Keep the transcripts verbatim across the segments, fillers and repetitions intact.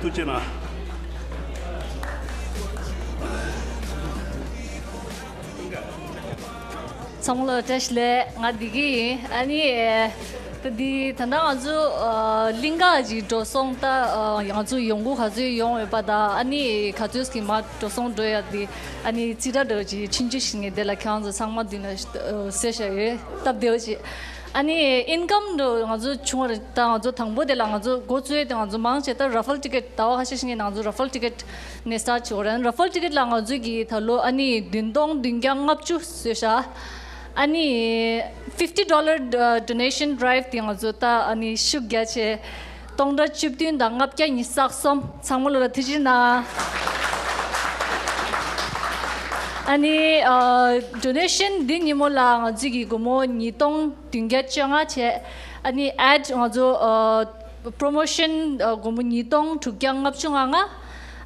ཐུགས་རྗེ་གནང་། ཚང་མ་ལ་བཀྲ་ཤིས་བདེ་ལེགས། ང་བདེ་སྐྱིད་ཡིན། ཨ་ནི་ད་འདི་ད་ལྟ་ང་ཚོ་གླིང་ག་ཅིག་འགྲོ་སོང་། ད་ང་ཚོ་ཡོང་སྒོ་ག་ཚོད་ཡོང་ཡོད་པ་དང་། ཨ་ནི་ག་ཚོད་ཀྱི་མར་འགྲོ་སོང་འགྲོ་ཡ་དེ། ཨ་ནི་རྩིས་ཁྲ་འདྲ་ཅིག་ཆུང་ཆུང་ཞིག་ངས་དེ་ལ་ཁྱེད་རང་ཚོ་ཚང་མ་མདུན་ལ་གསལ་བཤད་ཡོད་སྟབས་བདེ་བ་ཅིག་ཨ་ནི་ཨིན་ཀམ་འདྲ་ང་ཚོ་བྱུང་བ་རེད། ད་ང་ཚོ་དང་པོ་དེ་ལ་ང་ཚོ་འགོ་བཙུགས་ཡས་དེ་ང་ཚོ་མང་ཆེ་ད་ར་ཧྥལ་ཊི་ཀེ་ཊི། ཟླ་བ་ཁ་ཤས་ཤིག་ནས་ང་ཚོ་ར་ཧྥལ་ཊི་ཀེ་ཊི་ནས་སི་ཊར་ཊི་བྱེད་དགོས་རེད། ར་ཧྥལ་ཊི་ཀེ་ཊི་ལ་ང་ཚོ་གིས་ད་ལོ་ཨ་ནི་བདུན་སྟོང་བདུན་བརྒྱ་ལྔ་བཅུ་བཟོས་ཤག་ཨ་ནི་fifty dollar donation drive དེ་ང་ཚོ་ད་ཨ་ནི་ཤུགས་རྒྱག་བྱས། སྟོང་ཕྲག་བཅུ་བདུན་དང་ལྔ་བརྒྱ་ཉི་ཤུ་རྩ་གསུམ། ཚང་མ་ལོ་ལ་ཐུགས་རྗེ་གནང་། ཨ་ནི་ཨ་ཌོ་ནེ་ཤན་འདི་ཉིན་མོ་ལ་ང་ཚོ་གིས་སྒོར་མོ་ཉིས་སྟོང་བདུན་བརྒྱ་བཅོ་ལྔ་བྱས། ཨ་ནི་ཨེཌ་ང་ཚོ་ཨ་པྲོ་མོ་ཤན་ཨ་སྒོར་མོ་ཉིས་སྟོང་དྲུག་བརྒྱ་ལྔ་བཅུ་ང་ལྔ།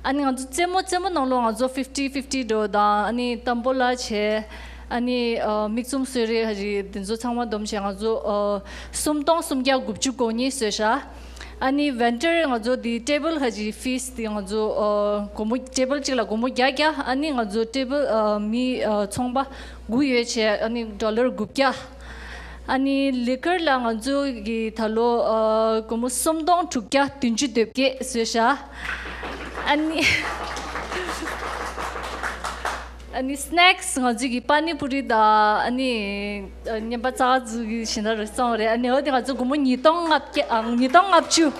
ཨ་ནི་ང་ཚོ་རྩེད་མོ་རྩེད་མོ་ནང་ལོགས་ང་ཚོ་ཕིབ་ཊི་ཕིབ་ཊི་འདྲ་དང་། ཨ་ནི་ཏམ་བོ་ལ་བྱས། ཨ་ནི་ཨ་མིག་བཙུམ་གསོལ་རས་ཧ་ཅི་དེ་ཚོ་ཚང་མ་བསྡོམས་བྱས་ང་ཚོ་ཨ་སུམ་སྟོང་སུམ་བརྒྱ་དགུ་བཅུ་གོ་གཉིས་བཟོས་ཤག་ཨ་ནི་ཝེན་ཊར་ང་ཚོ་དེ་ཊེ་བལ་ཧ་ཅི་ཕིས་དེ་ང་ཚོ་ཨ་སྒོར་མོ་ཊེ་བལ་གཅིག་ལ་སྒོར་མོ་བརྒྱད་བརྒྱ། ཨ་ནི་ང་ཚོ་ཊེ་བལ་ཨ་མི་ཨ་ཚོང་པ་དགུ་ཡོད་བྱས། ཨ་ནི་ཌོ་ལར་དགུ་བརྒྱ། ཨ་ནི་ལི་ཀར་ལ་ང་ཚོ་གི་ད་ལོ་ཨ་སྒོར་མོ་སུམ་སྟོང་དྲུག་བརྒྱ་བདུན་ཅུ་དོན་བརྒྱད་བཟོས་ཤག་ཨ་ནི་ཨ་ནི་སི་ནེག་སི་ང་ཚོ་གི་པ་ནི་པུ་རི་དང་། ཨ་ནི་ཨ་རྔན་པ་ཙག་ཙིག་གི་ཞིང་ནང་རུ་སོང་རེད། ཨ་ནི་འོ་དེ་ང་ཚོ་སྒོར་མོ་ཉིས་སྟོང་ལྔ་བརྒྱ་ཨ་ཉིས་སྟོང་ལྔ་བཅུ།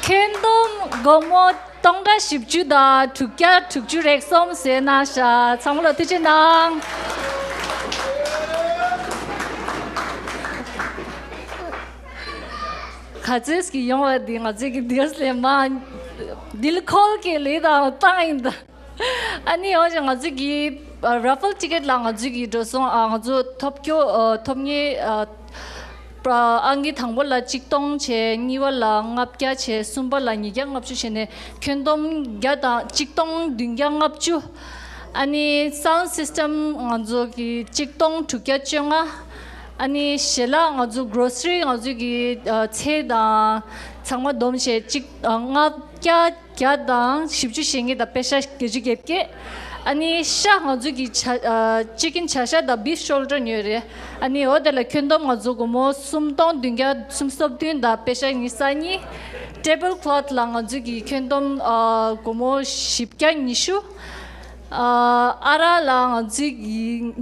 ཁྱོན་བསྡོམས་སྒོར་མོ་སྟོང་ཕྲག་བཞི་བཅུ་དང་དྲུག་བརྒྱ་དྲུག་ཅུ་རེ་གསུམ་བཟོས་གནང་ཤག་ཚང་མ་ལ་ཐུགས་རྗེ་གནང་། ག་ཚོད་ཀྱི་ཡོང་བ་འདི་ང་ཚོས་ཀྱི་འདིར་སླེབས་མ། འདི་ལ་ཁོལ་གྱི་ལས་དང་བཏང་ཡིན་ད། ཨ་ནི་འོ་ཞེས་ང་ཚོས་ཀྱི་ར་ཕལ་ཊི་ཀེ་ཊི་ལ་ང་ཚོས་ཀྱི་འགྲོ་སོང་ཨ་ང་ཚོ་ཐོབ་སྐྱོ་ཨ་ཐོབ་མཁན་ཨ་ཨང་ཀི་དང་པོ་ལ་གཅིག་སྟོང་བྱས། གཉིས་པ་ལ་ལྔ་བརྒྱ་བྱས། གསུམ་པ་ལ་ཉིས་བརྒྱ་ལྔ་བཅུ་བྱས་ནས་ཁྱོན་བསྡོམས་བརྒྱ་དང་གཅིག་སྟོང་བདུན་བརྒྱ་ལྔ་བཅུ། ཨ་ནི་སའུན་ཌི་སིས་ཊམ་ང་ཚོ་གི་གཅིག་སྟོང་དྲུག་བརྒྱ་བཅོ་ལྔ། ཨ་ནི་ཞལ་ལག་ང་ཚོ་གྷོ་རོ་སི་རི་ང་ཚོ་གི་ཨ་ཚལ་དང་ཚང་མ་བསྡོམས་བྱས་གཅིག་ཨ་ལྔ་བརྒྱ་བརྒྱ་དང་བཞི་བཅུ་ཞེ་ལྔ་དང་པེ་ཤ་བརྒྱད་ཅུ་གྱ་བརྒྱད། ཨ་ནི་ཤ་ང་ཚོ་གི་ཆ་ཨ་ཅི་ཀེན་བྱ་ཤ་དང་བིཕ་ཤོལ་ཌར་ཉོས་རེད། ཨ་ནི་འོ་དེ་ལ་ཁྱོན་བསྡོམས་ང་ཚོ་སྒོར་མོ་སུམ་སྟོང་བདུན་བརྒྱ་སུམ་ཅུ་སོ་བདུན་དང་པེ་ཤ་ཉི་ཤུ་རྩ་གཉིས། ཊེ་བལ་ཀློཐ་ལ་ང་ཚོ་གི་ཁྱོན་བསྡོམས་ཨ་སྒོར་མོ་བཞི་བརྒྱ་ཉི་ཤུ། ཨ་ཨ་རག་ལ་ང་ཚོས་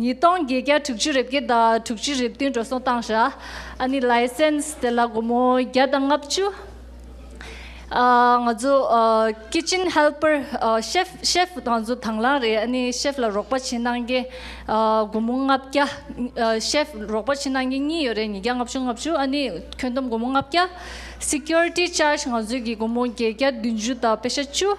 ཉིས་སྟོང་བརྒྱད་བརྒྱ་དྲུག་ཅུ་རེ་བརྒྱད་དང་དྲུག་ཅུ་རེ་བདུན་འགྲོ་སོང་བཏང་ཤག་ཨ་ནི་ལའི་སེན་སི་དེ་ལ་སྒོར་མོ་བརྒྱ་དང་ལྔ་བཅུ། ཨ་ང་ཚོ་ཨ་ཀི་ཅན་ཧེལ་པར་ཨ་ཤེཕ་ཤེཕ་ང་ཚོ་དང་བླངས་རེད། ཨ་ནི་ཤེཕ་ལ་རོགས་པ་བྱེད་གནང་མཁན་ཨ་སྒོར་མོ་ལྔ་བརྒྱ། ཨ་ཤེཕ་རོགས་པ་བྱེད་གནང་མཁན་གཉིས་ཡོད་རེད། ཉིས་བརྒྱ་ལྔ་བཅུ་ལྔ་བཅུ། ཨ་ནི་ཁྱོན་བསྡོམས་སྒོར་མོ་ལྔ་བརྒྱ། སི་ཀུ་རི་ཊི་ཅར་ཇི་ང་ཚོས་ཀྱི་སྒོར་མོ་བརྒྱད་བརྒྱ་བདུན་ཅུ་དང་པེ་ཤ་བཅུ།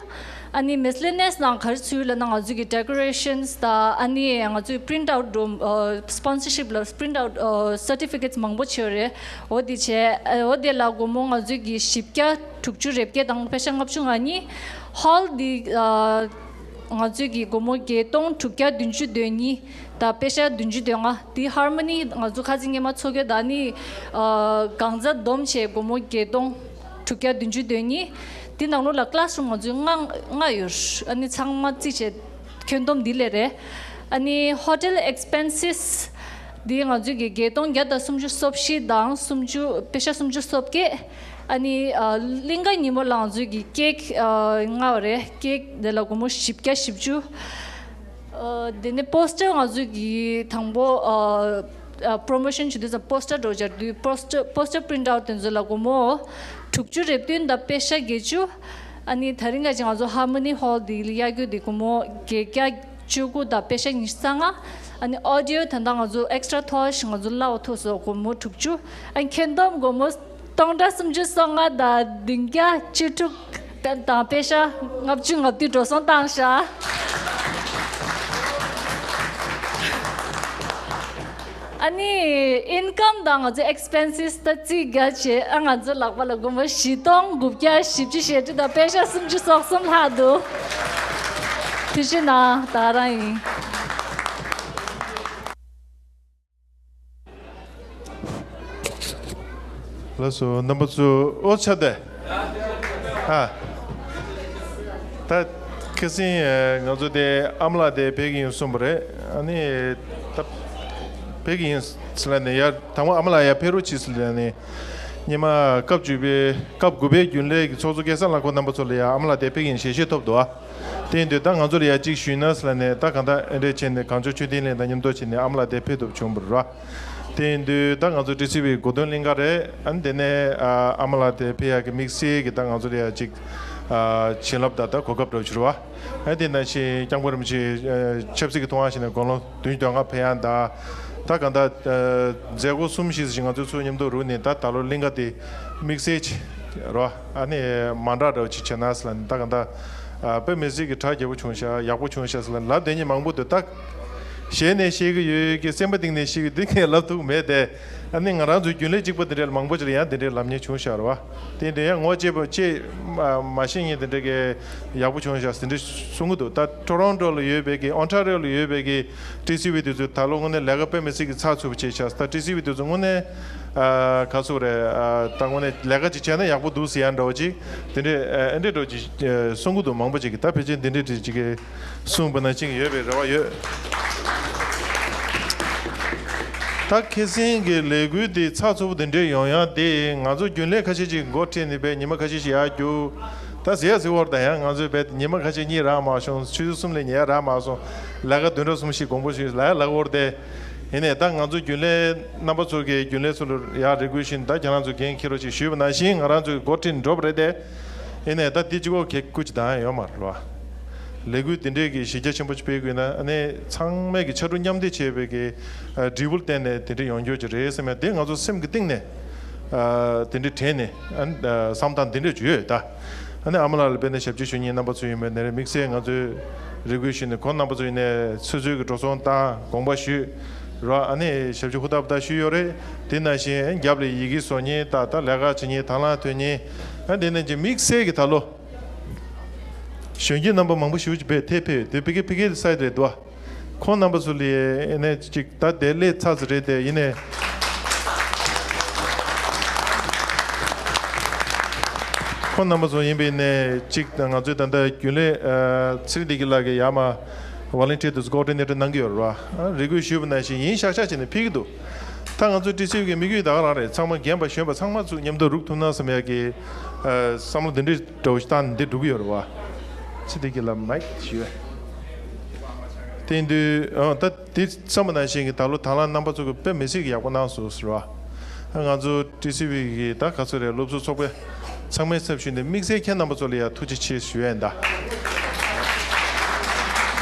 ཨ་ནི་མིས་ལེ་ནི་ཡས་ནང་ག་རེ་ཚུད་ལབ་ན་ང་ཚོས་ཀྱི་ཌེ་ཀོ་རེ་ཤན་སི་དང་ཨ་ནི་ང་ཚོས་པི་རིན་ཊི་ཨའུཊ་འགྲོ་ཨ་སི་པོན་སར་ཤིབ་ལ་པི་རིན་ཊི་ཨའུཊ་ཨ་སར་ཊི་ཕི་ཀེ་ཊི་མང་པོ་བྱས་རེད། འོ་དེ་བྱས་ཨ་འོ་དེ་ལ་སྒོར་མོ་ང་ཚོས་ཀྱི་བཞི་བརྒྱ་དྲུག་ཅུ་རེ་བརྒྱད་དང་པེ་ཤ་ལྔ་བཅུ་ང་གཉིས། ཧོལ་འདི་ཨ་ང་ཚོས་ཀྱི་སྒོར་མོ་བརྒྱད་སྟོང་དྲུག་བརྒྱ་བདུན་ཅུ་དོན་གཉིས་དང་པེ་ཤ་བདུན་ཅུ་དོན་ལྔ། དེ་ཧར་མོ་ནི་ང་ཚོ་ཁ་སང་སྔོན་མ་ཚོགས་ཀྱི་ད་ནི་ཨ་གང་ཟག་བསྡོམས་བྱས་སྒོར་མོ་བརྒྱད་སྟོང་དྲུག་བརྒྱ་བདུན་ཅུ་དོན་གཉིས། དེ་ནང་ལོགས་ལ་ཀླ་སི་རུམ་ང་ཚོའི་ལྔ་ལྔ་ཡོད། ཨ་ནི་ཚང་མ་རྩིས་བྱས་ཁྱོན་བསྡོམས་འདི་ལས་རེད། ཨ་ནི་ཧོ་ཊེལ་ཨེག་སི་པེན་སི་སི་འདི་ང་ཚོས་ཀྱི་བརྒྱད་སྟོང་བརྒྱ་དང་སུམ་ཅུ་སོ་བཞི་དང་སུམ་ཅུ་པེ་ཤ་སུམ་ཅུ་སོ་བརྒྱད། ཨ་ནི་ཨ་གླིང་ག་ཉིན་མོ་ལ་ང་ཚོས་ཀྱི་ཀེག་ཨ་མངགས་པ་རེད། ཀེག་དེ་ལ་སྒོར་མོ་བཞི་བརྒྱ་བཞི་བཅུ། ཨ་དེ་ནས་པོ་སི་ཊར་ང་ཚོས་ཀྱི་དང་པོ་ཨ་ཨ་པོ་རོ་མོ་ཤན་བྱེད་དུས་ཙམ་པོ་སི་ཊར་འགྲོ་སྦྱར་དུས་པོ་སི་ཊར་པོ་སི་ཊར་པི་རིན་ཊི་ཨའུཊ་དེ་ཚོ་ལ་སྒོར་མོ་དྲུག་ཅུ་རེ་བདུན་དང་པེ་ཤ་བརྒྱད་ཅུ། ཨ་ནི་དེ་རིང་ག་ཅིག་ང་ཚོ་ཧར་མོ་ནི་ཧོལ་དེ་ལ་གཡར་རྒྱུ་དེ་སྒོར་མོ་བརྒྱད་བརྒྱ་བཅུ་དགུ་དང་པེ་ཤ་ཉི་ཤུ་རྩ་ལྔ། ཨ་ནི་ཨོ་ཌི་ཡོ་དེ་འདྲ་ང་ཚོ་ཨེག་སི་ཊྲ་ཐོག་ཞིག་ང་ཚོ་གླ་བ་ཐུག་སོང་སྒོར་མོ་དྲུག་ཅུ། ཨ་ནི་ཁྱོན་བསྡོམས་སྒོར་མོ་སྟོང་ཕྲག་སུམ་ཅུ་སོ་ལྔ་དང་བདུན་བརྒྱ་བཅུ་དྲུག་དང་པེ་ཤ་ལྔ་བཅུ་ང་བདུན་འགྲོ་སོང་བཏང་ཤག་ཨ་ནི་ཨིན་ཀམ་དང་ང་ཚོའི་ཨེག་སི་པེན་སི་སི་ད་རྩིས་རྒྱག་བྱས། ཨ་ང་ཚོའི་ལག་པ་ལ་སྒོར་མོ་བཞི་སྟོང་དགུ་བརྒྱ་བཞི་བཅུ་ཞེ་དྲུག་དང་པེ་ཤ་སུམ་ཅུ་སོ་གསུམ་ལྷག་འདུག་ཐུགས་རྗེ་གནང་། ད་རང་ཡིན། ལགས་སོ། རྣམ་པ་ཚོ་ཨོ་ཆ་དེ། ཨ། ད་ཁ་སང་ང་ཚོ་དེ་ཨ་མ་ལགས་དེ་ཕེབས་ཀྱི་ཡིན་གསུངས་པ་རེད། ཨ་ནི་ད་ཕེབས་ཀྱི་ཡིན་ཟེར་ལབ་ནས་ཡར་དང་པོ་ཨ་མ་ལགས་ཡར་ཕེབས་རོགས་གྱིས་ཟེར་ལབ་ནས་ཉི་མ་སྐབས་བཅུ་པའི་སྐབས་དགུ་པའི་རྒྱུན་ལས་ཀྱི་ཚོགས་གཙོ་སྐལ་བཟང་ལྷ་སྐོར་རྣམ་པ་ཚོ་ལ་ཡར་ཨ་མ་ལགས་དེ་ཕེབས་ཀྱི་ཡིན་ཞལ་བཞེས་ཐོབ་འདུག་ཨ། དེ་ཡིན་དུས་ད་ང་ཚོ་ལ་ཡ་གཅིག་ཞུས་ན་ཟེར་ལབ་ནས། ད་གང་ལྟར་ཨེ་འདྲས་བྱས་ནས་གངས་ལྗོངས་ཆོས་ལྡན་གླིང་དང་མཉམ་དུ་བྱས་ནས་ཨ་མ་ལགས་དེ་ཕེབས་ཐུབ་བྱུང་བ་རེད་བ། དེ་ཡིན་དུས་ད་ང་ཚོ་ཊི་སི་ཝི་གོ་སྟོན་གླིང་ག་རེད། ཨ་ནི་དེ་ནས་ཨ་ཨ་མ་ལགས་དེ་ཕེབས་ཡག་གི་དམིགས་བསལ་གྱི་ད་ང་ཚོ་ལ་ཡ་གཅིག་ཨ་བྱིན་རླབས་དང་ད་གོ་སྐབས་འདྲ་བོ་བྱུང་བ། ཨ་དེ་ནང་བཞིན་སྐྱབས་མགོན་རིན་པོ་ཆེ་ཨ་ཆབ་སྲིད་ཀྱི་ཐོག་མ་ཞིག་ནས་དགུང་ལོ་བདུན་ཅུ་དོན་ལྔ་ཕེབས་ཡག་དང་། ད་གང་ལྟར་ཨ་མཛད་སྒོ་གསུམ་བཞི་ཙམ་ཞིག་ང་ཚོ་ཚུར་མཉམ་དུ་རུབ་ནས་ད་ད་ལོ་གླིང་ག་དེ་དམིགས་བསལ་གྱི་རོ། ཨ་ནི་མ་འདྲ་འདྲ་བོ་ཅིག་བྱས་ན་ཟེར་ལབ་ནས། ད་གང་ལྟར་ཨ་དཔེ་མི་སྲིད་ཀྱི་གྲ་རྒྱས་པོ་བྱུང་ཤག་ཡག་པོ་བྱུང་ཤག་ཟེར་ལབ་ལབ་བསྡད་མཁན་མང་པོ་འདུག་ད་ཞལ་ནས་བཤད་ཀྱི་ཡོད་ཀྱི་སེམས་པ་གཏིང་ནས་བཤད་ཀྱི་འདུག་ངས་ལབ་ཐུབ་མེད་དེ། ཨ་ནི་ང་རང་ཚོའི་རྒྱུན་ལས་གཅིག་པ་དེ་འདྲས་ལ་མང་པོ་ཅིག་ལ་ཡང་དེ་འདྲས་ལབ་མཁན་བྱུང་ཤག་རེད་བ། དེ་འདྲས་ཡང་ངོ་ཤེས་པ་ཅིག་མ་མ་ཤེས་མཁན་དེ་འདྲས་ཀྱི་ཡག་པོ་བྱུང་ཤག་ཟེར་འདྲས་གསུང་གི་འདུག་ད་ཊོ་རོན་ཊོ་ལ་ཡོད་པའི་གི་ཨོན་ཊ་རི་ཡོ་ལ་ཡོད་པའི་གི་ཊི་སི་ཝི་དེ་ཚོས་ད་ལོ་དངོས་གནས་ལས་ཀ་དཔེ་མི་སྲིད་ཀྱི་ཚགས་ཚུད་པོ་བྱས་ཤག་ད་ཊི་སི་ཝི་དེ་ཚོ་དངོས་གནས་ཨ་ག་ཚོད་རེད། ཨ་ད་དངོས་གནས་ལས་ཀ་ཅིག་བྱས་ན་ཡག་པོ་འདུག་ཟེར་ཡག་འདྲ་བོ་ཅིག་དེ་འདྲས་ཨ་འདྲས་འདྲ་བོ་ཅིག་ཨ་གསུང་གི་འདུག་མང་པོ་ཅིག་གིས། ད་ཕལ་ཆེར་འདི་འདྲས་ཅིག་གི་གསུངས་པ་ནང་བཞིན་ཡོད་པའི་རེ་བ་ཡོད། ད་ཁ་སང་གི་ལས་འགུལ་འདི་ཚགས་ཚུད་པོ་འདི་འདྲས་ཡོང་ཡག་དེ་ང་ཚོ་རྒྱུན་ལས་ཁ་ཤས་ཅིག་འགོ་ཁྲིད་ནས་བས་ཉི་མ་ཁ་ཤས་ཤིག་ཡར་རྒྱུགས། ད་ཟེར་ཡག་ཟེར་བར་ད་ཡང་ང་ཚོས་བས་ཉི་མ་ཁ་ཤས་གཉིད་རག་མ་སོང་། ཆུ་ཚོད་གསུམ་ལས་ཉལ་ཡག་རག་མ་སོང་། ལས་ཀ་བདུན་ཕྲག་གསུམ་བཞི་གོང་པོ་ཞིག་ལ་ཡག་ལབ་བར་དེ། ཡིན་ནའི་ད་ང་ཚོ་རྒྱུན་ལས་རྣམ་པ་ཚོ་གི་རྒྱུན་ལས་ཚོ་ལ་ཡར་རེ་སྐུལ་བྱས་ནས། ད་ཁྱེད་རང་ཚོ་འགན་འཁྱེར་རོགས་ཞེས་ཞུས་པ་ནང་བཞིན་ང་རང་ཚོས་འགོ་ཁྲིད་ནས་འགྲོ་བ་རེད་དེ། ཡིན་ནའི་ད་འདི་གཅིག་པོ་གེ་སྐུ་ཅི་དང་ཡོད་མ་རེད་བ། ལས་འགུལ་འདི་འདྲས་ཀྱི་གཞི་རྒྱ་ཆེན་པོ་ཅིག་སྤེལ་དགོས་ན་ཨ་ནི་ཚང་མས་ཀྱི་ཕྱར་གྲུ་མཉམ་འདེགས་བྱས་པའི་གི་ཨ་འབྲས་བུར་བརྟེན་ནས་དེ་འདྲས་ཡོང་རྒྱུ་ཅིག་རེད་བསམ་ཡ་དེ་ང་ཚོ་སེམས་ཀྱི་གཏིང་ནས་ཨ་དེ་འདྲས་དྲན་ནས་ཨ་བསམ་སྟངས་འདི་འདྲས་ཅིག་ཡོད་ད། ཨ་ནི་ཨ་མ་ལགས་ལ་དཔེར་ན་ཞབས་ཕྱི་ཞུ་མཁན་རྣམ་པ་ཚོ་ཡིན་པ་ནས་རེད། དམིགས་བསལ་ང་ཚོས་རེ་སྐུལ་ཞུས་ནས་ཁོང་རྣམ་པ་ཚོ་ཡིན་ནས་སོ་སོའི་གི་འགྲོ་སོང་བཏང་དགོངས་པ་ཞུས་རོགས། ཨ་ནི་ཞབས་ཕྱི་ཧུར་ཐག་ཧུར་ཐག་ཞུས་ཡོད་རེད། དེ་ནང་བཞིན་རྒྱབ་ལ་ཡི་གེ་བཟོ་མཁན་ད་ད་ལས་ཀ་བྱེད་མཁན་དང་བླངས་ཐོན་མཁན་ཨ་དེ་ནང་བཞིན་དམིགས་བསལ་གི་ད་ལོ་གཞོན་སྐྱེས་རྣམ་པ་མང་པོ་ཞེ་པོ་ཅིག་བས་ཐེ་ཕེ་དེ་ཕི་གེ་ཕི་གེ་སའི་རེད་འདུག་ཁོང་རྣམ་པ་ཚོ་ལ་ཨེ་ནས་ཅིག་ད་དེ་ལས་ཚ་ཚ་རེད་དེ་ཡིན་ནས། ཁོང་རྣམ་པ་ཚོ་ཡིན་པའི་ནས་ཅིག་ང་ཚོའི་ད་ལྟ་རྒྱུན་ལས་ཚེ་རིང་བདེ་སྐྱིད་ལགས་ཀྱིས་ཡར་མར་ཝོ་ལན་ཊི་ཡར་དུ་ཀོ་ཌི་ནེ་ཊར་གནང་གི་ཡོད་རེད་བ། རེ་སྐུལ་ཞུས་པ་ནང་བཞིན་ཡིན་ཤག་ཤག་བྱས་ནས་ཕེབས་ཀྱི་འདུག་ད་ང་ཚོའི་ཊི་སི་ཝི་གི་དམིགས་ཡུལ་ད་ག་རང་རེད། ཚང་མ་རྒན་པ་གཞོན་པ་ཚང་མ་ཚུར་མཉམ་དུ་རུབ་ཐུབ་ན་བསམ་ཡག་གི་བསམ་བློ་འདི་འདྲའི་འདྲ་བོ་ཞིག་བཏང་ནས་འདི་འགྲོ་གི་ཡོད་རེད་བ། ཚེ་བདེ་སྐྱིད་ལགས་མའིག་ཞུ། དེ་དུས་ཨ་ད་དེ་བསམ་པ་ནང་བཞིན་གྱི་ད་ལོ་དང་བླངས་རྣམ་པ་ཚོ་གི་དཔེ་མི་སྲིད་ཀྱི་ཡག་པོ་གནང་སོང་ཟེར་བ། ང་ཚོ་ཊི་སི་ཝི་གི་ད་ག་ཚོད་རེད། སློབ་གསོ་ཚོགས་པའི་ཚང་མའི་ཚབ་ཞུས་ནས་དམིགས་བསལ་ཁྱེད་རྣམ་པ་ཚོ་ལ་ཡང་ཐུགས་རྗེ་ཆེ་ཞུ་ཡ་ཡིན་ད།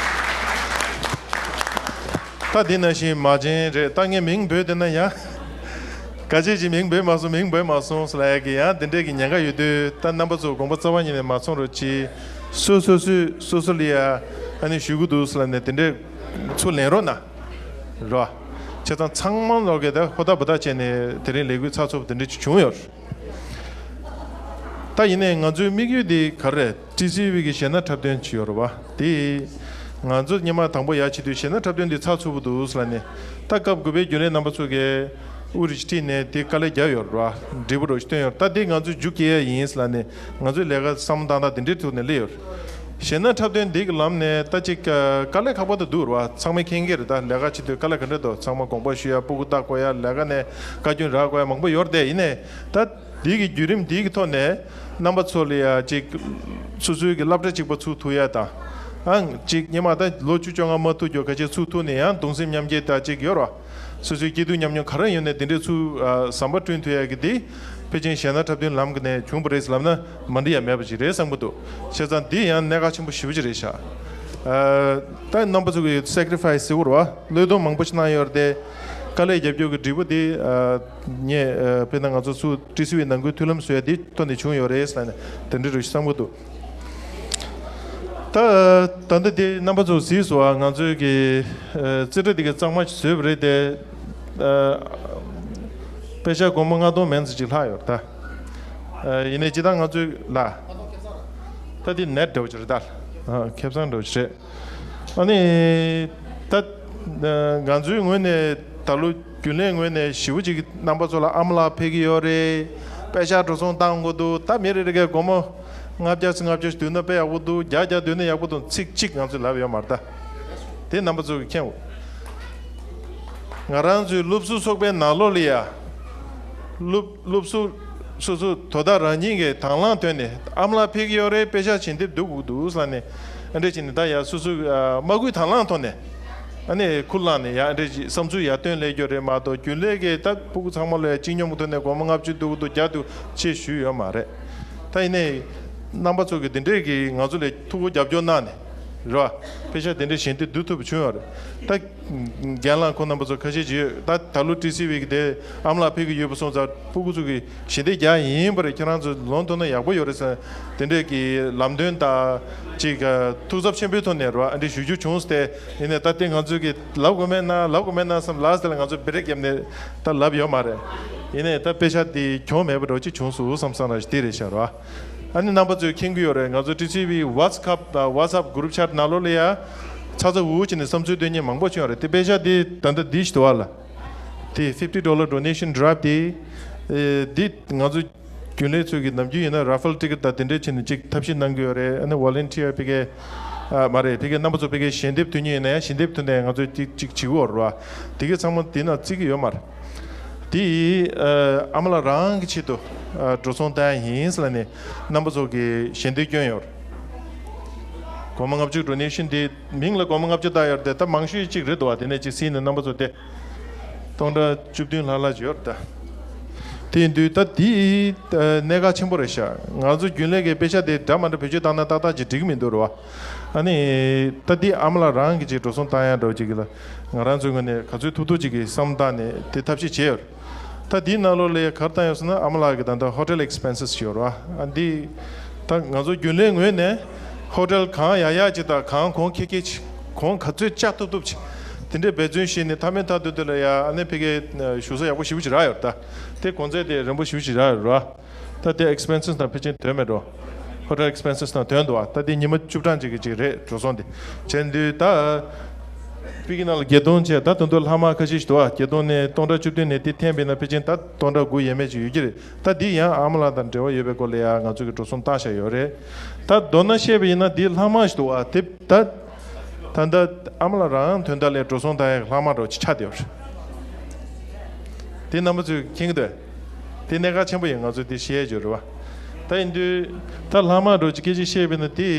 ད་དེ་ནང་བཞིན་མ་བྱན་རེད། ད་ངས་མིང་འབོད་བསྡད་ན་ཡང་ག་ཅེས་ཀྱི་མིང་འབོད་མ་སོང་མིང་འབོད་མ་སོང་ཟེར་ལ་ཡ་གི་ཡང་དེ་འདྲས་ཀྱི་ཉེན་ཁ་ཡོད་དུས་ད་རྣམ་པ་ཚོ་དགོངས་པ་རྩ་བ་ཉིད་ནས་མ་ཚོམ་རོགས་གྱིས། སོ་སོ་སོས་སོ་སོ་ལ་ཡ་ཨ་ནི་ཞུ་གི་འདུག་ཟེར་ལ་ནས་དེ་འདྲས་ཚུར་ལེན་རོགས་གནང་རོགས། བྱས་ཙང་ཚང་མ་ལོག་གི་ད་ཧོ་ད་བུ་ད་བྱས་ནས་དེ་རིང་ལས་འགུལ་ཚགས་ཚུད་པོ་དེ་འདྲས་ཅིག་བྱུང་ཡོད། ད་ཡིན་ནའི་ང་ཚོའི་དམིགས་ཡུལ་དེ་ག་རེ་རེད། ཊི་སི་ཝི་གི་གཞས་སྣ་འཁྲབ་སྟོན་བྱས་ཡོད་རེད་བ། དེ་ང་ཚོ་སྔོན་མ་དང་པོ་ཡར་ཕྱིན་དུས་གཞས་སྣ་འཁྲབ་སྟོན་དེ་ཚགས་ཚུད་པོ་འདུག་ཟེར་ལ་ནས་ད་སྐབས་དགུ་པའི་རྒྱུན་ལས་རྣམ་པ་ཚོ་གིས་དབུ་རུ་ཅིག་ཁྲིད་ནས་དེ་དཀའ་ལས་བརྒྱབ་ཡོད་རེད་བ། འབྲས་བུ་རོ་ཞིག་བཏོན་ཡོད་རེད། ད་དེ་ང་ཚོས་མཇུག་སྐྱེལ་ཡ་ཡིན་ཟེར་ལ་ནས་ང་ཚོའི་ལས་ཀ་བསམ་བློ་བཏང་སྟངས་དེ་འདྲའི་ཐོག་ནས་སླེབས་ཡོད་རེད། གཞས་སྣ་འཁྲབ་སྟོན་འདི་གི་ལམ་ནས་ད་ཅིག་དཀའ་ལས་ཁག་པོ་དེ་འདུག་རེད་བ། ཚང་མས་མཁྱེན་གྱི་རེད། ད་ལས་ཀ་བྱེད་དུས་དཀའ་ལས་ག་འདྲ་འདུག་ཚང་མ་དགོངས་པ་ཞུ་ཡ་སྤུ་གུ་ལྟ་དགོས་ཡ་ལས་ཀ་ནས་བཀའ་བཀྱོན་རག་དགོས་ཡ་མང་པོ་ཡོད་རེད་དེ། ཡིན་ནའི་ད། འདི་གི་བརྒྱུད་རིམ་འདི་གི་ཐོག་ནས་རྣམ་པ་ཚོ་ལ་ཡ་ཅིག་སོ་སོའི་གི་སློབ་གྲྭ་གཅིག་པ་ཚུགས་ཐུབ་ཡ་དང་། ཨང་ཅིག་སྔོན་མ་ད་ལོ་བཅུ་བཅོ་ལྔ་མ་ཐུག་རྒྱུ་ག་ཅིག་ཚུགས་ཐུབ་ནས་ཡང་གདུང་སེམས་མཉམ་སྐྱེད་ད་ཅིག་ཡོད་ར། སོ་སོའི་སྐྱིད་སྡུག་མཉམ་མྱོང་ག་རེ་ཡོད་ནས་དེ་འདྲའི་ཚུགས་ཨ་ཟམ་པ་བསྐྲུན་ཐུབ་ཡ་གི་འདི་ཕལ་ཆེར་གཞས་སྣ་འཁྲབ་སྟོན་ལམ་གི་ནས་བྱུང་བ་རེད་ལབ་ན་མ་འགྲིག་ཡ་མེད་པ་ཅིག་རེད་བསམ་གི་འདུག་བྱས་ཙང་འདི་ཡང་གནད་འགག་ཆེན་པོ་ཞེ་པོ་ཅིག་རེད་ཤག་ཨ་ད་རྣམ་པ་ཚོ་གི་སེ་ཀི་རི་ཕ་ཡི་སི་ཟེར་བ་རེད་བ། བློས་གཏོང་མང་པོ་ཞིག་གནང་ཡོད་རེད་དེ། དཀའ་ལས་རྒྱབ་རྒྱུ་གི་འབྲས་བུ་དེ་ཨ་ངས་ཨ་དཔེར་ན་ང་ཚོ་ཚུར་ཊི་སི་ཝི་ནང་ཁུལ་མཐུན་ལམ་བཟོ་ཡ་དེ་ཐོག་ནས་བྱུང་ཡོད་རེད་ཟེར་ནས་དེ་འདྲ་རེད་བསམ་གྱི་འདུག་ད་ད་ལྟ་དེ་རྣམ་པ་ཚོ་གཟིགས་སོང་ཨ། ང་ཚོའི་གི་ཨ་རྩིས་ཁྲ་དེ་གི་གཙང་མ་ཞིག་བཟོས་པ་རེད་དེ། ཨ་པེ་ཤག་སྒོར་མོ་ལྔ་སྟོང་མན་ཙམ་ཅིག་ལྷག་ཡོད་རེད་ད། ཨ་ཡིན་ནའི་སྤྱིར་བཏང་ང་ཚོའི་ལ་ད་དེ་ནེཊ་འདྲ་བོ་ཅིག་རེད་ད། ཨ་ཁེ་བཟང་འདྲ་བོ་ཅིག་རེད། ཨ་ནི། ད། ང་ཚོའི་ངོས་ནས་ད་ལོ་རྒྱུན་ལས་ངོས་ནས་ཞེ་པོ་ཅིག་རྣམ་པ་ཚོ་ལ་ཨ་མ་ལགས་ཕེབས་ཀྱི་ཡོད་རེད། པེ་ཤག་འགྲོ་སོང་བཏང་དགོས་འདུག་ད་མི་རེ་རེ་གས་སྒོར་མོ་ལྔ་བརྒྱ་ཙམ་ལྔ་བརྒྱ་ཞིག་བསྡུས་ན་དཔེ་ཡག་པོ་འདུག་བརྒྱ་བརྒྱ་བསྡུས་ན་ཡག་པོ་འདུག་ཚིག་གཅིག་ང་ཚོས་ལབ་ཡོད་མ་རེད་ད། དེ་རྣམ་པ་ཚོ་གིས་མཁྱེན་འོ། ང་རང་ཚོའི་སློབ་ཟུར་ཚོགས་པའི་ནང་ལོགས་ལ་ཡ། སློབ་སློབ་ཟུར་སོ་སོ་དོ་བདག་རང་ཉིད་ཀྱི་དང་བླངས་ཐོག་ནས་ཨ་མ་ལགས་ཕེབས་ཀྱི་ཡོད་རེད། པེ་ཤག་ཞལ་འདེབས་བསྡུ་དགོས་འདུག་ཟེར་ནས་ཨ་འདྲས་བྱས་ནས་ད་ཡ་སོ་སོའི་ཨ་མ་བསྐུལ་དང་བླངས་ཐོག་ནས་ཨ་ནི་ཁུར་བླངས་ནས་ཡ་ཨ་འདྲས་ཀྱི་བསམ་ཚུལ་ཡར་བཏོན་སླེབས་ཀྱི་ཡོད་རེད་མ་གཏོགས་རྒྱུན་ལས་ཀྱི་ད་ཕྲུ་གུ་ཚང་མ་ལ་ཡ་སྤྱི་སྙོམས་ཀྱི་ཐོག་ནས་སྒོར་མོ་ལྔ་བཅུ་བསྡུ་དགོས་འདུག་བརྒྱ་བསྡུ་ཅེས་ཞུས་ཡོད་མ་རེད། ད་ཡིན་ནའི་རྣམ་པ་ཚོ་གིས་དེ་འདྲས་ཀྱི་ང་ཚོ་ལ་ཐུགས་ཁུར་རྒྱབ་སྐྱོར་གནང་ནས་རེད་བ། པེ་ཤག་དེ་འདྲས་ཞལ་འདེབས་བསྡུ་ཐུབ་པ་བྱུང་ཡོད་རེད་ད། རྒན་ལགས་ཁོང་རྣམ་པ་ཚོ་ཁ་ཤས་ཅིག་ཡོད་ད། ད་ལོ་ཊི་སི་ཝི་གི་དེ་ཨ་མ་ལགས་ཕེབས་ཀྱི་ཡོད་པ་སོང་ཙང་ཕྲུ་གུ་ཚོ་གི་ཞལ་འདེབས་རྒྱག་ཡིན་པ་རེད། ཁྱེད་རང་ཚོ་ལོན་ཐུབ་ན་ཡག་པོ་ཡོད་རེད་ཟེར་དེ་འདྲས་ཀྱི་ལམ་སྟོན་དང་ཅིག་ཐུགས་འཚབ་ཆེན་པོའི་ཐོག་ནས་རེད་བ། ཨ་འདྲས་ཞུ་རྒྱུ་བྱུང་སྟེ་ཡིན་ནའི་ད་དེ་ང་ཚོས་ཀྱི་ལབ་དགོས་མེད་ན་ལབ་དགོས་མེད་ན་བསམ་ལ་དེ་ལ་ང་ཚོ་བི་རེག་བརྒྱབ་ནས་ད་ལབ་ཡོད་མ་རེད། ཡིན་ནའི་ད་པེ་ཤག་དེ་གྱོང་མེད་པ་འདྲ་ཅིག་བྱུང་སོང་བསམ་བསམ་ར་ཞིག་དེ་རེད་ཤག་རེད་བ། ཨ་ནི་རྣམ་པ་ཚོས་མཁྱེན་གྱི་ཡོད་རེད། ང་ཚོ་ཊི་སི་ཝི་ཝ་ཊི་སི་ཨེབ་དང་ཝ་ཊི་སི་ཨེབ་གུ་རུབ་ཆེཊ་ནང་ལོགས་ལ་ཡ་ཚ་ཚ་འུར་འུར་བྱས་ནས་བསམ་ཚུལ་འདོན་མཁན་མང་པོ་བྱུང་ཡོད་རེད། དེ་པེ་ཤག་དེ་ད་ལྟ་འདི་ཞིག་འདུག་བ་ལ། དེ་ཕིབ་ཊི་ཌོ་ལར་ཌོ་ནེ་ཤན་ཌི་རོབ་དེ་ཨེ་འདི་ང་ཚོ་རྒྱུན་ལས་ཚོས་ཀྱི་ནམ་རྒྱུན་ཡིན་ན་ར་ཕལ་ཊི་ཀེཊ་དང་དེ་འདྲས་བྱས་ནས་ཅིག་ཐབས་ཤེས་གནང་གི་ཡོད་རེད། ཨ་ནི་ཝོ་ལན་ཊི་ཡར་ཕ་གི་ཨ་མ་རེད། ཕ་གི་རྣམ་པ་ཚོ་ཕ་གི་ཞལ་འདེབས་ཐོན་མཁན་ཡིན་ན་ཡང་ཞལ་འདེབས་ཐོན་ནས་ང་ཚོས་ཅིག་ཅིག་བྱེད་ཀྱི་ཡོད་རེད་བ། དེ་གའི་ཚང་མ་དེ་ན་བརྩི་གི་ཡོད་མ་རེད། དེ་ཨ་ཨ་མ་ལགས་རང་གི་ཆེད་དུ་ཨ་འགྲོ་སོང་བཏང་ཡ་ཡིན་ཟེར་ལབ་ནས་རྣམ་པ་ཚོ་གིས་ཞལ་འདེབས་བསྐྱོན་ཡོད་རེད། སྒོར་མོ་ལྔ་བཅུ་ཌོ་ནེ་ཤན་དེ་མིང་ལ་སྒོར་མོ་ལྔ་བཅུ་བཏགས་ཡོད་རེད་དེ། ད་མང་ཤོས་གཅིག་རེད་འདུག་བ། དེ་ནས་གཅིག་ཟིན་ནས་རྣམ་པ་ཚོ་དེ་སྟོང་ཕྲག་བཅུ་བདུན་ལྷག་ལྷག་ཅིག་ཡོད་རེད་ད། དེ་ཡིན་དུས་ད་དེ་གནད་འགག་ཆེན་པོ་རེད་ཤག་ང་ཚོ་རྒྱུན་ལས་ཀྱི་དཔེ་ཆ་དེ་འདྲ་མ་འདྲ་བེད་སྤྱོད་བཏང་ན་ཏག་ཏག་ཅིག་འགྲིག་གི་མི་འདུག་རེད་བ། ཨ་ནི་ད་དེ་ཨ་མ་ལགས་རང་གིས་ཅིག་འགྲོ་སོང་བཏང་ཡ་འདྲ་བོ་ཅིག་གི་ལ་ང་རང་ཚོའི་ངོས་ནས་ག་ཚོད་ཐུབ་ཐུབ་ཅིག་གི་བསམ་བཏང་ནས་དེ་ཐབས་ཤེས་བྱས་ཡོད། ད་དེའི་ནང་ལོགས་ལ་ག་རེ་བཏང་ཡོད་ཟེར་ན་ཨ་མ་ལགས་ཀྱི་ད་ལྟ་ཧོ་ཊེལ་ཨེགས་པེན་སི་ཞིག་ཡོད་རེད་བ། ཨ་འདི་ད་ང་ཚོ་རྒྱུན་ལས་ངོས་ནས་ཧོ་ཊེལ་གང་ཡག་ཡག་ཅིག་དང་གང་གོང་ཁེ་ཁེ་ཅིག་གོང་ག་ཚོད་བཅག་ཐུབ་ཐུབ་ཅིག་དེ་འདྲའི་འབད་བརྩོན་བྱས་ནས་མཐའ་མའི་མཐའ་མཇུག་དེ་ལ་ཡ་ཨ་ནི་ཕ་གིའི་བཞུགས་ས་ཡག་པོ་ཞེ་པོ་ཅིག་རག་ཡོད་རེད་ད། དེ་གོང་ཚད་དེ་རན་པོ་ཞེ་པོ་ཅིག་རག་ཡོད་རེད་བ། ད་དེ་ཨེགས་པེན་སི་དང་ཕལ་ཆེར་དོན་མེད་འགྲོ། ཧོ་ཊེལ་ཨེགས་པེན་སི་དང་དོན་འདུག་བ། ད་དེ་ཉི་མ་བཅུ་གྲངས་ཅིག་གི་ཅིག་རེད་འགྲོ་སོང་དེ། བྱས་དུས་ད་ཕ་གི་ནང་ལ་བརྒྱད་སྟོང་བྱས་ད་དུང་དུ་ལྷག་མ་ཁ་ཤས་ཤིག་འདུག་བ། བརྒྱད་སྟོང་ནས་སྟོང་ཕྲག་བཅུ་བདུན་ནས་དེ་འཐེན་པས་ན་ཕལ་ཆེར་ད་སྟོང་ཕྲག་དགུ་ཡས་མས་ཅིག་ཡོད་ཀྱི་རེད། ད་འདི་ཡང་ཨ་མ་ལགས་དང་འབྲེལ་བ་ཡོད་པའི་སྐོར་ལ་ཡང་ང་ཚོ་གི་འགྲོ་སོང་བཏང་བཞག་ཡོད་རེད། ད་མདོར་ན་བཤད་པ་ཡིན་ན་འདི་ལྷག་མ་ཞིག་འདུག་བ། དེ་ད་ད་ལྟ་ཨ་མ་ལགས་རང་དོན་དག་ལས་འགྲོ་སོང་བཏང་ཡག་ལྷག་མ་འདྲ་བོ་ཅིག་ཆགས་བསྡད་ཡོད་རེད། དེ་རྣམ་པ་ཚོས་མཁྱེན་གྱི་འདུག་དེ་གནད་འགག་ཆེན་པོ་ཡིན། ང་ཚོས་དེ་ཤེས་ཡ་ཅིག་ཡོད་རེད་བ། ད་ཡིན་དུས་ད་ལྷག་མ་འདྲ་བོ་ཅིག་སྐད་ཆ་བཤད་པ་ཡིན་ན་དེ་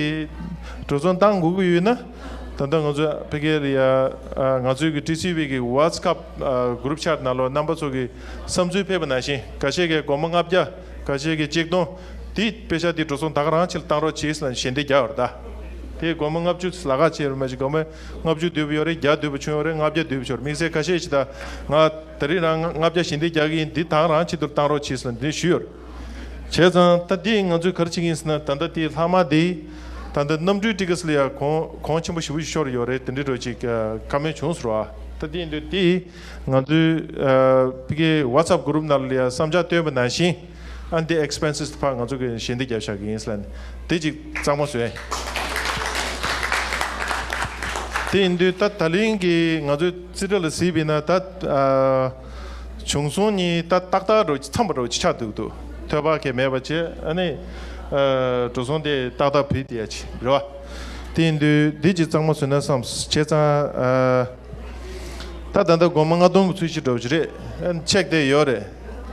འགྲོ་སོང་བཏང་དགོས་ཀྱི་ཡོད་ན། ད་ལྟ་ང་ཚོ་ཕ་གི་ལ་ཡ་ང་ཚོའི་གི་ཊི་སི་ཝི་གི་ཝ་ཊི་སེབ་གུ་རུབ་ཆེཊ་ནང་ལོགས་རྣམ་པ་ཚོ་གི་བསམ་ཚུལ་ཕེབས་པ་ནང་བཞིན་ཁ་ཤས་ཀྱིས་སྒོར་མོ་ལྔ་བརྒྱ། ཁ་ཤས་ཀྱིས་ཆིག་སྟོང་། དེ་དཔེ་ཆ་དེ་འགྲོ་སོང་ད་ག་རང་ཅིག་ལ་བཏང་རོགས་གྱིས་ཟེར་ནས་ཞལ་འདེབས་བརྒྱབ་ཡོད་རེད་ད། དེ་སྒོར་མོ་ལྔ་བཅུ་ལ་ཁག་ཆེ་རུ་མ་ཞིག་སྒོར་མོ་ལྔ་བཅུ་བསྡུས་པ་ཡོད་རེད། བརྒྱ་བསྡུས་པ་བྱུང་ཡོད་རེད། ལྔ་བརྒྱ་བསྡུས་པ་བྱུང་རེད། དམིགས་བསལ་ཁ་ཤས་ཤིག་ད་ང་ད་རིང་རང་ལྔ་བརྒྱ་ཞལ་འདེབས་རྒྱག་གི་ཡིན། འདི་ད་ག་རང་ཅིག་ཏུ་བཏང་རོགས་གྱིས་ཟེར་ནས་འདི་ཞུས་ཡོད་རེད། བྱས་ཙང་ད་འདི་ང་ཚོས་ག་རེ་བྱེད་ཀྱི་ཡིན་ཟེར་ན་ད་ལྟ་དེ་ལྷག་མ་དེ་ད་ལྟ་གནམ་གྲུའི་ཊི་ཀེ་ཊི་ལ་ཡང་གོང་གོང་ཆེན་པོ་ཞེ་པོ་ཞིག་ཤོར་ཡོད་རེད། དེ་འདྲའི་འདྲ་བོ་ཅིག་བཀའ་མོལ་བྱུང་ཟེར་བ། ད་དེ་ཡིན་དུས་དེ་ང་ཚོའི་ཕ་གི་ཝ་ཊི་སེབ་གུ་རུབ་ནང་ལ་ཡང་བསམ་འཆར་བཏོན་པ་ནང་བཞིན། ཨ་འདི་ཨེགས་པེན་སི་ཕར་ང་ཚོ་གི་ཞལ་འདེབས་རྒྱབ་བཞག་གི་ཡིན་ཟེར་ལབ་ནས་དེ་ཅིག་གཙང་མ་བཟོས། དེ་ཡིན་དུས་ད་ད་ལན་གྱི་ང་ཚོའི་རྩིས་ཁྲ་ལ་གཟིགས་པ་ཡིན་ན་ད་ཨ་བྱུང་སོང་གཉིས་ད་ཏག་ཏག་འདྲ་བོ་ཅིག་འཚམས་པ་འདྲ་བོ་ཅིག་ཆགས་འདུག་འདུག་ཐོལ་པ་གས་མེད་པ་བྱས། ཨ་ནི་ཨ་འགྲོ་སོང་དེ་ཏག་ཏག་བུད་བསྡད་ཡ་ཅིག་རེད་བ། དེ་ཡིན་དུས་འདི་ཅིག་གཙང་མ་བཟོས་ན་བསམ། བྱས་ཙང་ཨ་ད་ད་ལྟ་སྒོར་མོ་ལྔ་སྟོང་གི་ཚུལ་ཞིག་འདྲ་བོ་ཅིག་རེད། ཨ་ནི་ཆེག་དེ་ཡོད་རེད།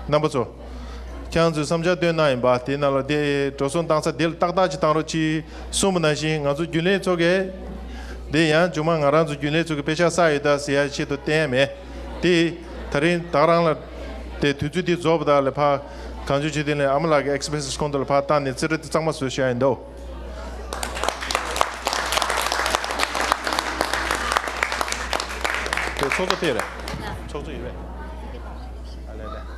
རྣམ་པ་ཚོ། ཁྱེད་རང་ཚོས་བསམ་འཆར་བཏོན་གནང་ཡིན་པ། དེའི་ནང་ལ་དེ་འགྲོ་སོང་བཏང་ས་དེ་ལ་ཏག་ཏག་ཅིག་བཏང་རོགས་གྱིས་གསུངས་པ་ནང་བཞིན་ང་ཚོ་རྒྱུན་ལས་ཚོ་གིས་དེ་ཡང་མཇུག་མ་ང་རང་ཚོ་རྒྱུན་ལས་ཚོ་གིས་དཔེ་ཆ་བསགས་ཡོད་ད་ཟེར་ཡ་ཆེད་དུ་བསྟན་ཡ་མེད། དེ་ད་རིང་ད་རང་ལ་དེ་དུས་ཚོད་དེ་རྫོགས་པ་དང་ལ་ཕར་གངས་ལྗོངས་ཆོས་ལྡན་གླིང་ཨ་མ་ལགས་ཀྱི་ཨེགས་པེན་སི་ཁོང་ཚོ་ལ་ཕར་བཏང་ནས་རྩིས་ཁྲ་དེ་གཙང་མ་བཟོས་བཞག་ཡིན་འདུག་དེ་ཚོགས་གཙོ་ཕེབས་རེད། ཚོགས་གཙོ་ཡོད་རེད། ཨ་ལས་ལས།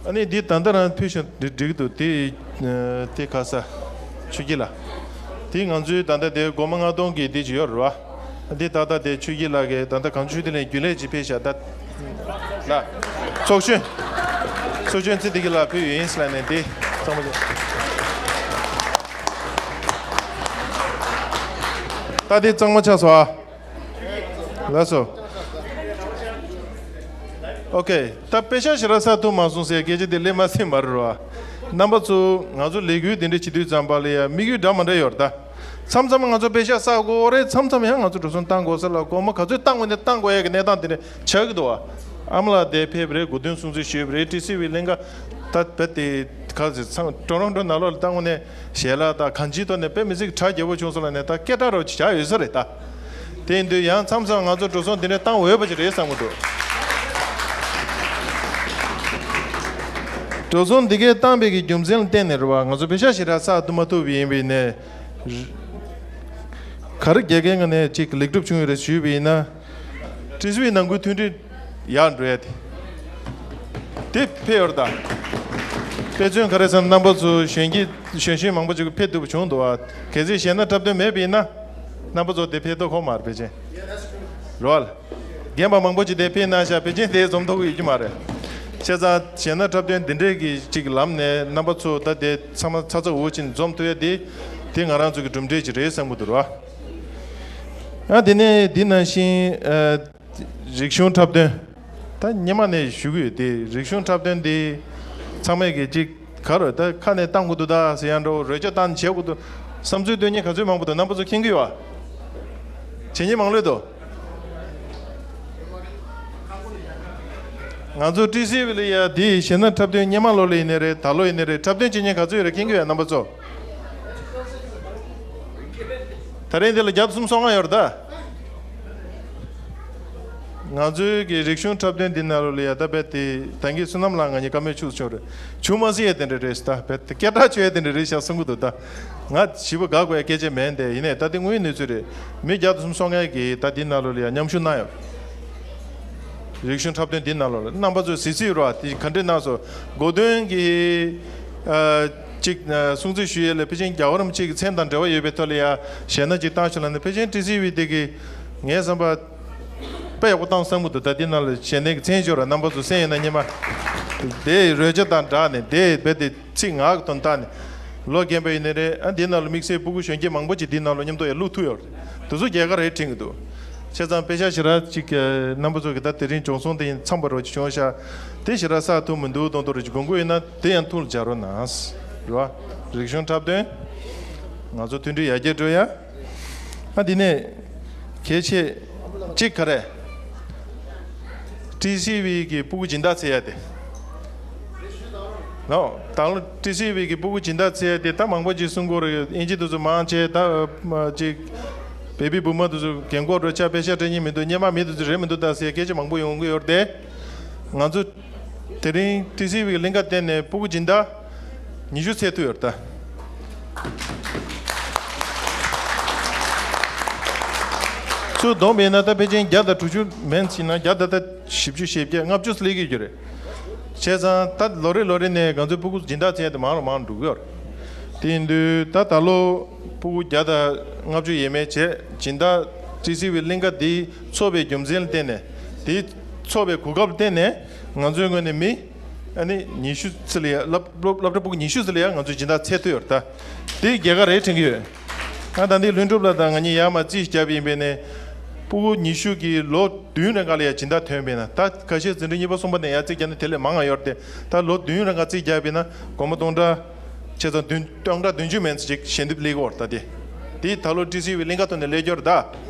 ཨ་ནི་འདི་ད་ལྟ་རང་ཕུལ་ཞིང་འགྲིག་འགྲིག་འདུག་དེ་ཨ་དེ་ག་ས་ཆོས་སྐྱིད་ལགས། དེ་ང་ཚོའི་ད་ལྟ་དེ་སྒོར་མོ་ལྔ་སྟོང་གི་དེ་ཅིག་ཡོད་རེད་བ། འདི་ད་ལྟ་དེ་ཆོས་སྐྱིད་ལགས་ཀྱིས་ད་ལྟ་གངས་ལྗོངས་ཆོས་ལྡན་གླིང་རྒྱུན་ལས་ཅིག་ཕེབས་ཤག་ད་ལ་ཚོགས་གཞོན། ཚོགས་གཞོན་ཚེ་བདེ་སྐྱིད་ལགས་ཕེབས་ཡོད་ཡིན་ཟེར་ལབ་ནས་འདི་གཙང་མ་ཆགས། ད་འདི་གཙང་མ་ཆགས་སོང་ཨ། ལགས་སོ། ཨོ་ཀེ། ད་དཔེ་ཆ་ཞེ་དྲག་བསགས་ཐུབ་མ་སོང་ཟེར་སྐད་ཆ་དེ་སླེབས་མ་སྲིད་མ་རེད་བ། རྣམ་པ་ཚོ་ང་ཚོ་ལས་འགུལ་དེ་འདྲ་བྱེད་དུས་ཙམ་པ་ལ་ཡ་དམིགས་ཡུལ་འདྲ་མ་འདྲ་ཡོད་རེད་ད། མཚམས་མཚམས་ང་ཚོ་དཔེ་ཆ་བསགས་དགོས་རེད། མཚམས་མཚམས་ཡང་ང་ཚོ་འགྲོ་སོང་བཏང་དགོས་ས་ལ་སྒོར་མོ་ག་ཚོད་བཏང་དགོས་ནས་བཏང་དགོས་ཡ་གི་གནས་སྟངས་དེ་འདྲ་ཆགས་ཀྱི་འདུག་བ། ཨ་མ་ལགས་དེ་ཕེབས་རེད། གོ་སྟོན་སྲུང་བརྩི་ཞུས་པ་རེད། ཊི་སི་ཝི་ལྷན་ཁང་ད་རྦད་དེ་ག་ཚོད་ཚང་ཊོ་རོན་ཊོ་ནང་ལོགས་ལ་བཏང་དགོས་ནས་ཞལ་ལག་དང་གང་ཅིའི་ཐོག་ནས་དཔེ་མི་སྲིད་གྲ་རྒྱས་པོ་བྱུང་སོང་ལབ་ནས་ད་སྐད་གྲགས་རོ་ཅིག་ཆགས་ཡོད་ས་རེད་ད། དེ་ཡིན་དུས་ཡང་མཚམས་མཚམས་ང་ཚོ་འགྲོ་སོང་འདི་འདྲ་བཏང་འོས་པ་ཅིག་རེད་བསམ་གྱི་འདུག་འགྲོ་སོང་འདི་གའི་བཏང་པའི་གི་རྒྱུ་མཚན་ལ་བརྟེན་ནས་རེད་བ། ང་ཚོ་པེ་ཤག་ཞེ་དྲག་བསགས་ཐུབ་མ་ཐུབ་པ་ཡིན་པས་ནས། ག་རེ་དགེ་རྒན་ངོས་ནས་ཅིག་ལེགས་གྲུབ་བྱུང་ཡོད་རེད་ཞུས་པ་ཡིན་ན། ཊི་སི་ཝི་ནང་ཁུལ་མཐུན་སྒྲིལ་ཡར་འགྲོ་ཡ་དེ། དེ་ཕེབས་ཡོད་རེད་ད། དཔེ་མཚོན་ག་རེ་ཟེར་ན་རྣམ་པ་ཚོ་གཞོན་སྐྱེས་གཞོན་གཞོན་མང་པོ་ཅིག་ཕེབས་ཐུབ་པ་བྱུང་འདུག་བ། གལ་སྲིད་གཞས་སྣ་འཁྲབ་སྟོན་མེད་པ་ཡིན་ན། རྣམ་པ་ཚོ་དེ་ཕེབས་ཐུབ་ཁོམ་མ་རེད་པེ་ཅིན། རེད་བ། རྒན་པ་མང་པོ་ཅིག་དེ་ཕེབས་གནང་ཤག་པེ་ཅིན་དེ་འཛོམས་ཐུབ་ཀྱི་ཡོད་ཀྱི་མ་རེད། བྱས་ཙང་གཞས་སྣ་འཁྲབ་སྟོན་འདི་འདྲའི་གི་ཅིག་ལམ་ནས་རྣམ་པ་ཚོ་ད་དེ་ཚང་མ་ཚ་ཚ་འུར་འུར་ཅིག་འཛོམས་ཐུབ་ཡ་དེ། དེ་ང་རང་ཚོ་གི་གྲུབ་འབྲས་ཅིག་རེད་བསམ་གྱི་འདུག་ར། ཨ་དེ་ནས་འདི་ནང་བཞིན་ཨ། རིག་གཞུང་འཁྲབ་སྟོན། ད་སྔོན་མ་ནས་ཞུ་གི་ཡོད་དེ། རིག་གཞུང་འཁྲབ་སྟོན་འདི་ཚང་མས་ཀྱི་ཅིག་ག་རེ་ད་ཁ་ནས་བཏང་དགོས་འདུག་ད་ཟེར་ཡ་འདྲ་བོ། རོལ་ཆ་བཏང་བྱེད་དགོས་འདུག་བསམ་ཚུལ་སྟོན་མཁན་ག་ཚོད་མང་པོ་འདུག་རྣམ་པ་ཚོ་མཁྱེན་གྱི་ཡོད་ཨ། བྱེད་མཁན་མང་ལོས་འདུག་ང་ཚོ་ཊི་སི་ཝི་ལ་ཡ་འདི་གཞས་སྣ་འཁྲབ་སྟོན་སྔོན་མ་ལོ་ལ་ཡིན་ནའི་རེད། ད་ལོ་ཡིན་ནའི་རེད། འཁྲབ་སྟོན་བྱེད་མཁན་ག་ཚོད་ཡོད་རེད། མཁྱེན་གྱི་ཡོད་རྣམ་པ་ཚོ། ད་རིང་འདི་ལ་བརྒྱ་དང་སུམ་ཅུ་སོ་ལྔ་ཡོད་རེད་ད། ང་ཚོའི་གི་རིག་གཞུང་འཁྲབ་སྟོན་འདི་ནང་ལོགས་ལ་ཡ་ད་རྦད་དེ་ད་གིན་བསོད་ནམས་ལགས་ང་གཉིས་བཀའ་མོལ་ཆུ་ཚོད་རེད། ཆུང་མ་སྲིད་ཡ་དེ་འདྲ་རེད་ཤག་ད་རྦད་དེ་སྐད་གྲགས་ཆོད་ཡ་དེ་འདྲ་རེད་ཤག་གསུང་གི་འདུག་ད་ང་ཞེ་པོ་དགའ་དགོས་ཡ་སྐད་ཆ་མེད་དེ། ཡིན་ནའི་ད་དེ་དངོས་ཡོད་གནས་ཚུལ་རེད། མི་བརྒྱ་དང་སུམ་ཅུ་སོ་ལྔ་གིས་ད་འདི་ནང་ལོགས་ལ་ཡ་མཉམ་ཞུགས་གནང་ཡོད། རིག་གཞུང་འཁྲབ་སྟོན་འདི་ནང་ལོགས་ལ་རྣམ་པ་ཚོས་གཟིགས་གཟིགས་རོགས། དེ་ག་འདྲས་གནང་སོང་། གོ་སྟོན་གྱི་ཨ་ཅིག་ཨ་སྲུང་བརྩི་ཞུ་ཡས་ལ་ཕལ་ཆེར་རྒྱལ་བ་རིན་པོ་ཆེ་གི་མཚན་དང་འབྲེལ་བ་ཡོད་པའི་ཐོག་ལ་ཡ་ཞལ་ན་ཅིག་བཏང་ཞུ་ལ་ནི། ཕལ་ཆེར་ཊི་སི་ཝི་དེ་གི་ངའི་བསམ་པ་དཔེ་ཡག་པོ་བཏང་བསམ་གི་འདུག་ད་འདི་ནང་ལ་ཞལ་ནས་ཀྱི་མཚན་ཞོར་ར་རྣམ་པ་ཚོ་གསན་ཡོད་ན་སྙན་མ། དེ་རོལ་ཆ་དང་སྦྲགས་ནས་དེ་རྦད་དེ་ཚིག་ངག་གི་དོན་དག་ནས་ལོ་རྒན་པ་ཡིན་ནའི་རེད། ཨ་འདི་ནང་ལ་དམིགས་བསལ་སྤུ་གུ་གཞོན་སྐྱེས་མང་པོ་ཅིག་འདི་ནང་ལ་མཉམ་དུ་ཡར་བླུག་ཐུབ་ཡོད་རེད། དེ་ཚོ་རྒྱལ་ཁ་རེད་དྲན་གི་འདུག་བྱས་ཙང་དཔེ་ཆ་ཞེ་དྲག་ཅིག་རྣམ་པ་ཚོ་གི་ད་དེ་རིང་སྦྱོང་སོང་དེ་ཡིན་མཚམས་པ་རོ་ཅིག་བྱུང་ཤག་དེ་ཞེ་དྲག་བསགས་ཐུབ་མི་འདུག་མདོག་མདོག་རོ་ཅིག་དགོངས་ཀྱི་ཡོད་ན་དེ་ཡང་ཐུགས་ལ་འཇགས་རོགས་གནང་། རེད་བ། རིག་གཞུང་འཁྲབ་སྟོན་ང་ཚོ་མཐུན་སྒྲིལ་ཡར་རྒྱས་འགྲོ་ཡ། ཨ་འདི་ནས་གལ་ཆེ་གཅིག་ག་རེ། ཊི་སི་ཝི་གི་སྤུ་གུ་སྦྱིན་བདག་བྱེད་ཡ་དེ། ལོ་ད་ལོ་ཊི་སི་ཝི་གི་སྤུ་གུ་སྦྱིན་བདག་བྱེད་ཡ་དེ་ད་མང་པོ་ཅིག་གསུང་གི་ཡོད་རེད། ཨིན་ཇི་དེ་ཚོ་མང་ཆེ་ད་ཅིག་བེ་བི་བུ་མ་དེ་ཚོ་རྒན་གོག་འགྲོ་ཆ་པེ་ཤ་སྤྲད་མཁན་མི་འདུག་སྙན་མ་མི་དེ་ཚོ་རེད་མི་འདུག་ད་ཟེར་སྐད་ཆ་མང་པོ་ཡོང་གི་ཡོད་རེད་དེ། ང་ཚོ་དེ་རིང་ཊི་སི་ཝི་གི་གླིང་ག་བརྟེན་ནས་སྤུ་གུ་སྦྱིན་བདག་ཉི་ཤུ་ཚད་ཐུབ་ཡོད་རེད་ད། ཚུར་བསྡོམས་པས་ན་ད་ཕལ་ཆེར་བརྒྱ་དང་དྲུག་ཅུ་མིན་ཕྱིན་ན་བརྒྱ་ད་ད་བཞི་བཅུ་ཞེ་བརྒྱད་ལྔ་བཅུ་སླེབས་ཀྱི་ཡོད་རེད། བྱས་ཙང་ད་ལོ་རེ་ལོ་རེ་ནས་ང་ཚོའི་སྤུ་གུ་སྦྱིན་བདག་བྱས་ཏེ་མང་རུ་མང་རུ་འགྲོ་གི་ཡོད་རེད། དེ་ཡིན་དུས་ད་ད་ལོ་སྤུ་གུ་བརྒྱ་དང་ལྔ་བཅུ་ཡས་མས་བྱས་སྦྱིན་བདག་ཊི་སི་ཝི་གླིང་ག་འདི་ཚོགས་པའི་རྒྱུ་མཚན་ལ་བརྟེན་ནས། དེ་ཚོགས་པའི་གོ་སྐབས་ལ་བརྟེན་ནས་ང་ཚོའི་ངོས་ནས་མི་ཨ་ནི་ཉི་ཤུ་ཙམ་ལ་ཡ་སློབ་སློབ་སློབ་གྲྭ་སྤུ་གུ་ཉི་ཤུ་ཙམ་ལ་ཡ་ང་ཚོས་སྦྱིན་བདག་བྱེད་ཐུབ་ཡོད་རེད་ད། དེ་རྒྱལ་ཁ་རེད་དྲན་གྱི་ཡོད། ང་ད་ལྟའི་ལྷུན་གྲུབ་ལགས་དང་ང་གཉིས་ཡར་མར་རྩིས་བརྒྱབ་ཡིན་པས་ནས་སྤུ་གུ་ཉི་ཤུ་གིས་ལོ་བདུན་རིང་ག་ལ་ཡ་སྦྱིན་བདག་ཐོན་པས་ན། ད་ཁ་ཤས་འཛིན་གྲྭ་གཉིས་པ་གསུམ་པ་ནས་ཡར་རྩིས་བརྒྱབ་ན་དེ་ལས་མང་ང་ཡོད་རེད་དེ། ད་ལོ་བདུན་རིང་ག་རྩིས་བརྒྱབ་པས་ན་སྒོར་མོ་སྟོང་ཕྲག་བྱས་ཙང་བདུན་སྟོང་ཕྲག་བདུན་ཅུ་མན་ཙམ་ཅིག་ཞལ་འདེབས་སླེབས་ཀྱི་ཡོད་རེད་ད། དེ་དེ་ད་ལོ་ཊི་སི་ཝི་གླིང་ག་ཐོག་ནས་སླེབས་ཀྱི་ཡོད་རེད་ད།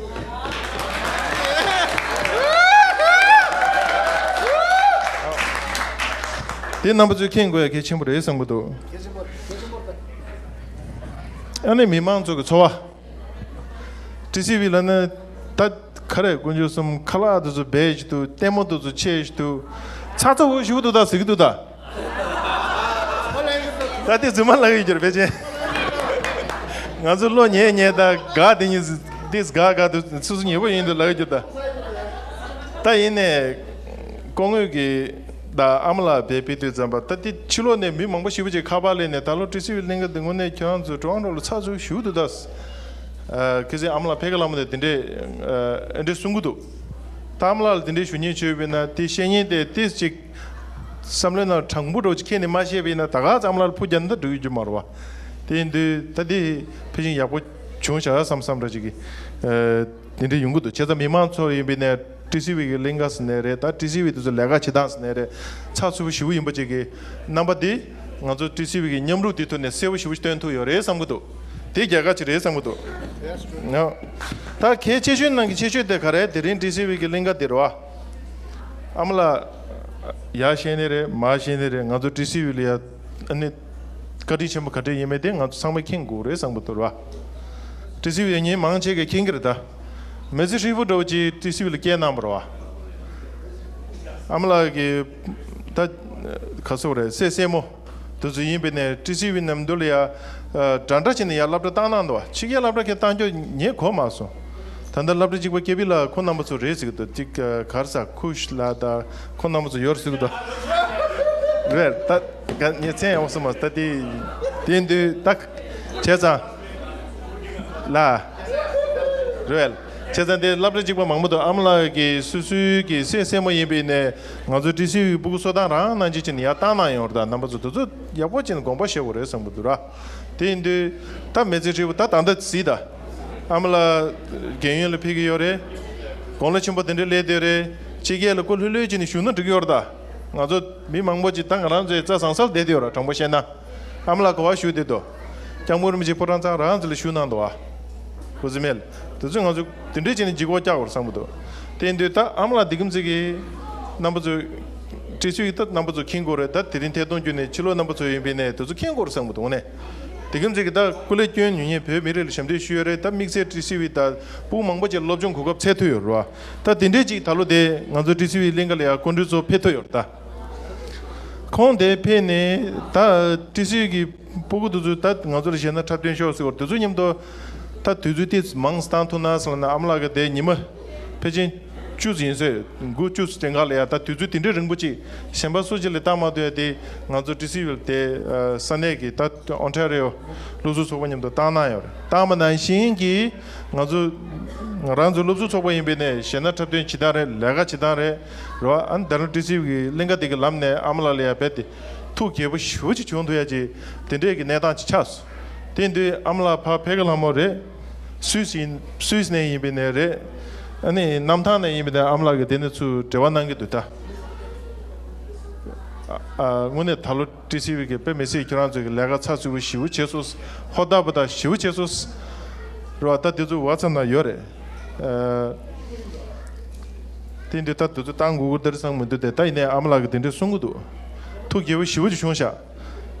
དེ་རྣམ་པ་ཚོས་མཁྱེན་དགོས་ཡ་གལ་ཆེན་པོ་རེད་བསམ་གྱི་འདུག་ཨ་ནི་མི་མང་ཚོ་གི་འཚོ་བ། ཊི་སི་ཝི་ལབ་ན་ད་ག་རེ་དཀོན་མཆོག་གསུམ་ཁ་ལག་དེ་ཚོ་སྦས་ཤིག་འདུག་ལྟད་མོ་དེ་ཚོ་ཆེ་ཤིག་འདུག་ཚ་ཚ་འུར་ཞུ་འདུག་ད་ཟེར་གྱི་འདུག་ད། ད་དེ་རྫུན་མ་ལབ་ཀྱི་ཡོད་རེད་ཕལ་ཆེར། ང་ཚོ་བློ་ཉེ་ཉེ་ད་དགའ་དེ་གཉིས་དེ་དགའ་དགའ་དུ་སུ་སུ་ཉེ་པོ་ཡིན་འདུག་ལབ་ཀྱི་འདུག་ད། ད་ཡིན་ནས་སྐུ་ངོ་གི་ད་ཨ་མ་ལགས་བེད་ཕེབས་དུས་ཙམ་པ་ད་དེ་ཕྱི་ལོགས་ནས་མི་མང་པོ་ཞེ་པོ་ཅིག་ཁ་པར་སླེབས་ནས་ད་ལོ་ཊི་སི་ཝི་གླིང་ག་འདི་དངོས་གནས་ཁྱེད་རང་ཚོ་གྲོང་རོགས་ལ་ཚ་ཚུར་ཞུ་འདུག་ད། ཨ་ཁ་སང་ཨ་མ་ལགས་ཕ་གི་ལྷ་མོ་དེ་དེ་འདྲས་ཨ་འདྲས་གསུང་གི་འདུག་ད་ཨ་མ་ལགས་ལ་དེ་འདྲས་ཞུ་སྙིང་བྱོས་པས་ན་དེ་བཤད་མཁན་དེ་ཏིས་ཅིག་བསམ་བློའི་ནང་དྲང་པོ་འདྲ་བོ་ཅིག་ཁྱེར་ནས་མ་བཤད་པས་ན་ད་ག་ཙམ་ཨ་མ་ལགས་ལ་ཕུ་རྒྱག་ན་ད་འགྲིག་རྒྱུ་མ་རེད་བ། དེ་ཡིན་དུས་ད་དེ་ཕལ་ཆེར་ཡག་པོ་བྱུང་བཞག་བསམ་བསམ་འདྲ་ཅིག་གི་ཨ་དེ་འདྲས་ཡོང་གི་འདུག་བྱས་ཙང་མི་མང་ཚོ་ཡིན་པས་ན་ཊི་སི་ཝི་གི་གླིང་ག་ཟེར་ནའི་རེད། ད་ཊི་སི་ཝི་དེ་ཚོ་ལས་ཀ་བྱེད་སྟངས་ཟེར་ནའི་རེད། ཚགས་ཚུད་པོ་ཞེ་པོ་ཡིན་པ་ཅིག་གི་རྣམ་པ་དེ་ང་ཚོ་ཊི་སི་ཝི་གི་མཉམ་རུབ་དེ་ཐོག་ནས་གསལ་པོ་ཞེ་པོ་ཞིག་སྟོན་ཐུབ་ཡོད་རེད་བསམ་གྱི་འདུག་དེ་རྒྱལ་ཁ་ཅིག་རེད་བསམ་གྱི་འདུག་ད་གལ་ཆེ་ཤོས་ནང་གི་ཆེ་ཤོས་དེ་ག་རེ། དེ་རིང་ཊི་སི་ཝི་གི་གླིང་ག་དེ་རེད་བ། ཨ་མ་ལགས་ཡར་བཤད་ནའི་རེད་མར་བཤད་ནའི་རེད། ང་ཚོ་ཊི་སི་ཝི་ལ་ཡ་ཨ་ནི་བཀའ་དྲིན་ཆེན་པོ་ག་འདྲས་ཡིན་མིན་དེ་ང་ཚོ་ཚང་མས་མཁྱེན་དགོས་རེད་བསམ་གྱི་འདུག་རེད་བ། ཊི་སི་ཝི་ཡ་ཉིན་མང་ཆེ་གིས་མཁྱེན་གྱི་རེད་ད། མི་ཚེ་ཧྲིལ་པོ་འདྲ་བོ་ཅིག་ཊི་སི་ཝི་ལ་སྐྱེལ་གནང་བ་རེད་བ། ཨ་མ་ལགས་ཀྱིས་ད་ག་ཟེར་དགོས་རེད། སྲས་སྲས་མོ་དེ་ཚོ་ཡིན་པས་ནས་ཊི་སི་ཝི་ནས་མདུན་ལ་ཡ་འདྲ་འདྲ་བྱས་ནས་ཡ་སློབ་གྲྭ་བཏང་གནང་འདུག་བ། ཕྱི་རྒྱལ་སློབ་གྲྭ་ཁྱེད་བཏང་རྒྱུ་ངས་གོ་མ་སོང་། ད་ལྟ་སློབ་གྲྭ་གཅིག་པ་ཀེ་པི་ལགས་ཁོང་རྣམ་པ་ཚོ་རེད་ཟེར་གྱི་འདུག་ཅིག་ག་རེ་ཟ་ཁུ་ཤ་ལགས་དང་ཁོང་རྣམ་པ་ཚོ་ཡོད་རེད་ཟེར་གྱི་འདུག་རེད་ད། ངས་མཚན་ཡང་བསམ་མ་ད་དེ་དེ་འདུག་ད་བྱས་ཙང་ལ་རེད། བྱས་ཙང་དེ་སློབ་གྲྭ་གཅིག་པ་མང་པོ་འདུག་ཨ་མ་ལགས་ཀྱི་སོ་སོའི་གི་སྲས་སྲས་མོ་ཡིན་པས་ནས་ང་ཚོ་ཊི་སི་ཝི་སྤུ་གུ་གསོ་སྟངས་རང་གནང་ཅིག་བྱས་ནས་ཡར་བཏང་གནང་ཡོང་རེད། ད་རྣམ་པ་ཚོ་དེ་ཚོ་ཡག་པོ་བྱས་ནས་དགོངས་པ་བཞེས་དགོས་རེད་བསམ་གྱི་འདུག་ར། དེ་ཡིན་དུས་ད་མི་ཚེ་ཧྲིལ་པོ་ད་ད་ལྟ་གཟིགས་ད། ཨ་མ་ལགས་རྒན་ཡོལ་ལ་ཕེབས་ཀྱི་ཡོད་རེད། དགུང་ལོ་ཆེན་པོ་དེ་འདྲའི་སླེབས་བསྡད་རེད། ཕྱི་རྒྱལ་ལ་སྐུ་ལྷོད་ལྷོད་བྱས་ནས་བཞུགས་ན་འགྲིག་གི་ཡོད་རེད་ད། ང་ཚོ་མི་མང་པོ་ཅིག་ད་ང་རང་ཚོའི་རྩ་བཟང་ས་ལ་བསྡད་བསྡད་ཡོད་ར། དྲང་པོ་བཤད་ན། ཨ་མ་ལགས་ག་པར་བཞུགས་བསྡད་འདུག་སྐྱབས་མགོན་རིན་པོ་ཆེ་ཕོ་བྲང་ཚང་རང་ཚོ་ལ་བཞུགས་གནང་འདུག་བ། སྐུ་ཚེ་མེད་ལ་དེ་ཚོས་ང་ཚོ་དེ་འདྲས་བྱས་ནས་འཇིགས་སྐུལ་རྒྱག་དགོས་རེད་བསམ་གྱི་འདུག་དེ་ཡིན་དུས་ད་ཨ་མ་ལགས་འདི་གམ་ཚིག་གི་རྣམ་པ་ཚོ་ཊི་སི་ཝི་ད་རྣམ་པ་ཚོ་མཁྱེན་དགོས་རེད། ད་དེ་རིང་ཐད་གཏོང་བརྒྱུད་ནས་ཕྱི་ལོགས་རྣམ་པ་ཚོ་ཡིན་པས་ནས་དེ་ཚོ་མཁྱེན་དགོས་རེད་བསམ་གྱི་འདུག་ནས། དེ་གིན་ཚིག་གི་ད་སྐུ་ལས་སྐྱོན་ཉུང་ཉུང་བོད་མི་རིགས་ལ་ཞབས་འདེགས་ཞུ་ཡོད་རེད། ད་དམིགས་བསལ་ཊི་སི་ཝི་ད་ཕྲུ་གུ་མང་པོ་ཅིག་སློབ་སྦྱོང་གོ་སྐབས་འཚོལ་ཐུབ་ཡོད་རེད་བ། ད་དེ་འདྲའི་ཅིག་ད་ལོ་དེ་ང་ཚོ་ཊི་སི་ཝི་གླིང་ག་ལ་ཡང་སྐུ་མགྲོན་ཚོ་ཕེབས་ཐུབ་ཡོད་རེད་ད། ཁོང་དེ་ཕེབས་ནས་ད་ཊི་སི་ཝི་གི་ཕྲུ་གུ་དེ་ཚོ་ད་ང་ཚོ་ལ་ཞེད་སྣང་འཁྲབ་སྟོན་ཤོག་ཟེར་བ་དེ་ཚོ་མཉམ་དུ་ད་དུས་ཚོད་ཏིས་མང་བཏང་ཐུབ་ན་ཟེར་ན་ཨ་མ་ལགས་ཀྱི་དེ་ཉི་མ་ཕལ་ཆེར་བཅུ་ཙམ་ཡིན་ཟེར། དགུ་བཅུ་ཙམ་ག་ལ་ཡ་ད་དུས་ཚོད་དེ་འདྲའི་རིང་པོ་ཅིག་གཞན་པ་སུ་ཅིག་ལ་བཏང་མ་ཐུབ་ཡ་དེ་ང་ཚོ་ཊི་སི་ཝི་ལ་དེ་ས་གནས་ཀྱི་ད་ཨོན་ཊ་རི་ཡོ་སློབ་ཟུར་ཚོགས་པ་མཉམ་དུ་བཏང་གནང་ཡོད་རེད། བཏང་བ་ནང་བཞིན་གྱི་ང་ཚོ་ང་རང་ཚོ་སློབ་ཟུར་ཚོགས་པ་ཡིན་པའི་ནས་ཞེད་སྣང་འཁྲབ་སྟོན་བྱེད་སྟངས་རེད། ལས་ཀ་བྱེད་སྟངས་རེད་རེད་བ། ཨ་ནི་ད་རུང་ཊི་སི་ཝི་གི་གླིང་ག་དེ་གི་ལམ་ནས་ཨ་མ་ལགས་ལ་ཡ་རྦད་དེ་ཐུགས་དགྱེས་པོ་ཞེ་པོ་ཅིག་བྱུང་འདུག་ཡ་ཅིག་དེ་འདྲས་ཀྱི་གནས་སྟངས་ཅིག་ཆགས་སོང་། དེ་དུས་ཨ་མ་ལགས་ཕར་ཕེབས་ཀ་ལྷ་མོ་རེད། སུད་སི་ཡིན། སུད་སི་ནས་ཡིན་པའི་ནས་རེད། ཨ་ནི་གནམ་ཐང་ནས་ཡིན་པའི་ནས་ཨ་མ་ལགས་ཀྱིས་དེ་ནས་ཚུར་འབྲེལ་བ་གནང་གི་འདུག་ད། ཨ་ཨ་དངོས་གནས་ད་ལོ་ཊི་སི་ཝི་གི་དཔེ་མི་སྲིད་ཁྱེད་རང་ཚོ་གི་ལས་ཀ་ཚགས་ཚུད་པོ་ཞེ་པོ་བྱས་སོང་། ཧོ་ད་པོ་ད་ཞེ་པོ་བྱས་སོང་། རེད་བ། ད་དེ་ཚོ་ཝ་ཚབ་ནང་ཡོད་རེད། ཨ་དེ་འདྲ་ད་དེ་ཚོ་བཏང་དགོས་ཀྱི་རེད་བསམ་གྱི་མི་འདུག་སྟེ། ད་ཡིན་ནའི་ཨ་མ་ལགས་ཀྱིས་དེ་འདྲ་གསུང་གི་འདུག་ཐུགས་དགྱེས་པོ་ཞེ་པོ་ཅིག་བྱུང་ཤག་